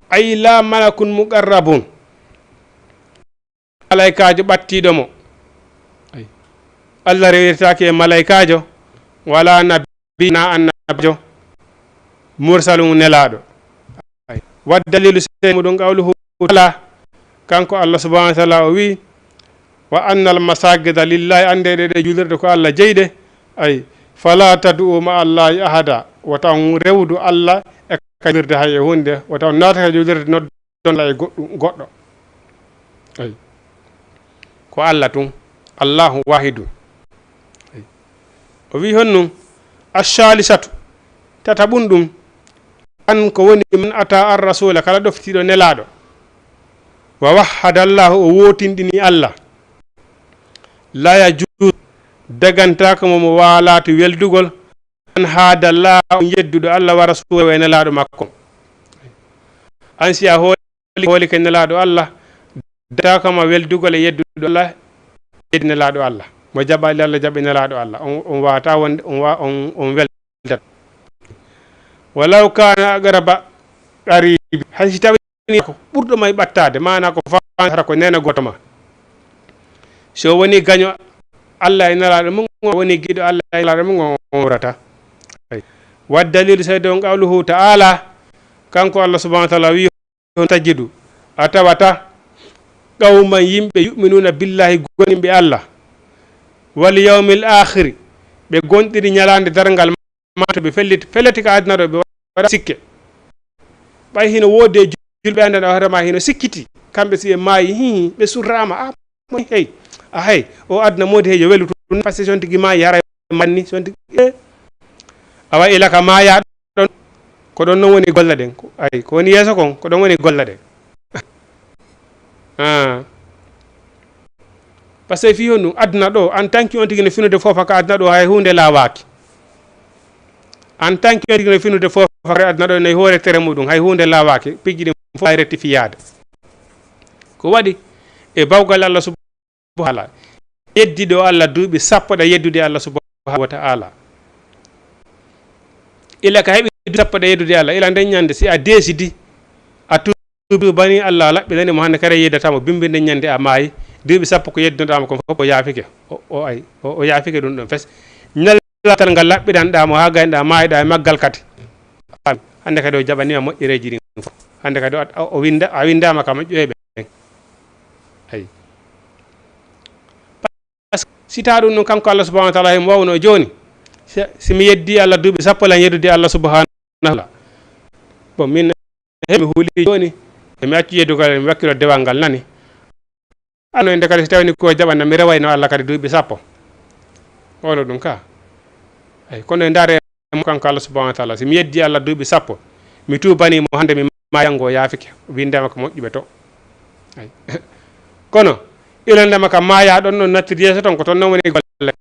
Ay la malakun muqarrabun. Malaykaajo ɓattiiɗo mo. Ay. Allah rewirtaake e malaykaajo, wala nabi, na annabi, nabiyyo, mursalun nelaaɗo. Ay. Wa dalilu seede muɗum qawluhu taala, kanko Allah subhanahu wa taala o wi, "Wa annal masajida lillahi," annde ɗe ɗe julirɗe ko Allah jeyi ɗe. Ay, "fala tad'u ma Allahi ahada," wata on rewdu Allah e ka julirde hay e hunde, wata on naata ka julirde noddon Allah e goɗɗum, goɗɗo. Ay. Ko Allah tun, Allahu wahidun. Ay. O wi honnun, "Ash-shalisatu," tataɓun ɗum, an ko woni, "man ata ar rasula," kala ɗoftiiɗo nelaaɗo, "wa wahhada Allahu," o wootinɗini Allah, "la yajuz," dagantaako mo mo waalaatu weldugol, "an haada Allahu," on yedduɗo Allah, "wa rasulahu," e nelaaɗo makko. An si a hooli, hooli ke nelaaɗo Allah, dagantaako ma weldugol e yedduɗo Allah, yeddi nelaaɗo Allah. Mo jaɓaali Allah, jaɓi nelaaɗo Allah. On, on waata wonde, on wa-, on, on weldat. "Walaw kana aqraba qaribi," hay si tawi ko ɓurɗo ma e ɓattaade, maana ko fa-, hara ko neene gooto ma. Si o woni gaño Allah e nelaaɗo mum, o woni giɗo Allah e nelaaɗo mum, on wurata. Ay. Wa dalilu seede on qawluhu ta'ala, kanko Allah subhanahu wa ta'ala wi, "On tajidu," a tawata, "qawman," yimɓe, "yu'minuna billahi," gonimɓe Allah, "wal yawmil akhiri," ɓe gonɗiri ñalaande darngal, ma to ɓe fellit-, felliti ka aduna ɗo, ɓe waɗa sikke. Ɓay hino woodi e julɓe, anndan hoore ma hino sikkiti. Kamɓe si ɓe maayi, hii, ɓe surraama. Ah, mo hey. Ah, hey. O aduna moodi hey, yo welu tun. Parce que si on tigi maayi, haray manni, si on tigi, eh. Awa ila ka maaya ɗon, ko ɗon non woni golla ɗen. Ko, ay, ko woni yeeso kon, ko ɗon woni golla ɗen. Ah. Parce que fii honɗum? Aduna ɗo, en tant que on tigi no finude foofa ka aduna ɗo, hay huunde laawaaki. En tant que on tigi no finude foofa ka aduna ɗo, no e hoore tere muɗum, hay huunde laawaaki. Piiji ɗin fof ay rectifiyaade. Ko waɗi e bawgal Allah subhanahu wa ta'ala. Yeddi ɗo Allah duuɓi sappo ɗa yeddude Allah subhanahu wa ta'ala. Ila ka heɓi duuɓi sappo ɗa yeddude Allah, ila nden ñande si a décidi, a tu-, tuubani Allah, a laɓɓinani mo, hannde kadi a yeddataa mo, bimbi nden ñande a maayi, duuɓi sappo ko yeddunoɗaa mo kon fof o yaafike. O, o ay, o, o yaafike ɗum ɗon fes. Ñallal ngal laɓɓiɗanɗaa mo haa gaynoɗaa, maayɗaa e maggal kadi. Hannde kadi o jaɓanii ma moƴƴereeji ɗin fof. Hannde kadi o, o, o winnda-, a winndaama ka moƴƴereeɓe ɓen. Ay. Parce que si taa ɗum ɗum kanko Allah subhanahu wa ta'ala himo wawno jooni. Si, si mi yeddi Allah duuɓi sappo lan yeddude Allah subhanahu wa ta'ala. Bon, min he mi huuli jooni, he mi acci yeddugol, mi wakkilo dewal ngal nani. Ano e nde kadi si tawni ko jaɓana, mi rewayno Allah kadi duuɓi sappo. Wolo ɗum ka. Ay, kono e ndaare mo kanko Allah subhanahu wa ta'ala, si mi yeddi Allah duuɓi sappo, mi tuubani mo hannde mi maayi janngo o yaafike, o winndama ko moƴƴuɓe to. Ay. Kono, ilandema ka maaya ɗon ɗon nattiri yeeso ton, ko ton non woni golle.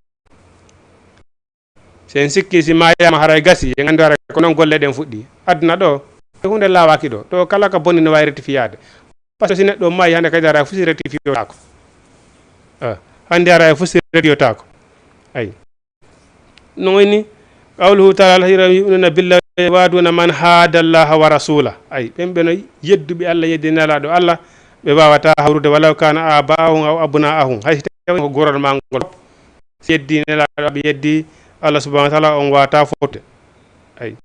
Si en sikki si maayaama haray gasi, en anndu haray ko non golle ɗen fuɗɗi. Aduna ɗo, huunde laawaaki ɗo. Ɗo kala ka boni no waawi rectifiyaade. Parce que si neɗɗo maayi hannde kadi haray fusi rectifiyotaako. Ah, hannde haray fusi rectifiyotaako. Ay. No woni qawluhu ta'ala, "Alladhina yu'minuna billahi wa yuwaduna man hada Allaha wa rasula." Ay, ɓen ɓe no yedduɓe Allah, yeddi nelaaɗo Allah, ɓe waawataa hawrude walaw kana aba'ahum aw abna'ahum. Hay si tawii ko gorol maa ngol. Si yeddi nelaaɗo, ɓe yeddi Allah subhanahu wa ta'ala, on waawataa fowte. Ay.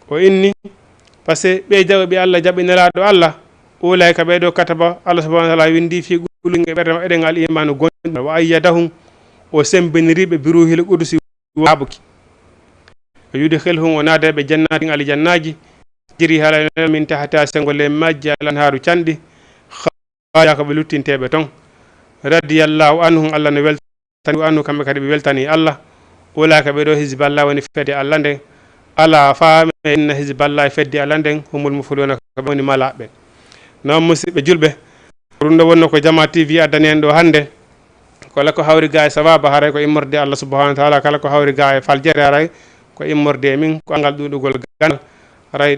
O inni, parce que ɓe jaɓuɓe Allah, jaɓi nelaaɗo Allah, ulaika ɓe ɗo kataba, Allah subhanahu wa ta'ala windi fi qulubihim e ɓerɗe maɓɓe ɗen al imanu gonɗinal, wa ayyadahum, o sembiniri ɓe bi ruhil qudusi waabuki. O yudkhilhum o naada ɓe jannatin aljannaaji, tajri hala min tahtiha sengo ley majji al anhaaru canɗi, khalidina ko ɓe luttinteeɓe ton. Radiyallahu anhum, Allah no weltani anhu, kamɓe kadi ɓe weltani Allah. Ulaika ɓe ɗo hizballah woni fedde Allah nden. Ala faame inna hizballah fedde Allah nden humul muflihuna ko ɓe woni malaaɓe. Non musiɓɓe julɓe, ko ɗum ɗo wonno ko Jama T V addani en ɗo hannde. Kala ko hawri ga e sawaaba haray ko immorde Allah subhanahu wa ta'ala, kala ko hawri ga e faljere haray ko immorde e min, ko anngal ɗuuɗugol ganndal. Haray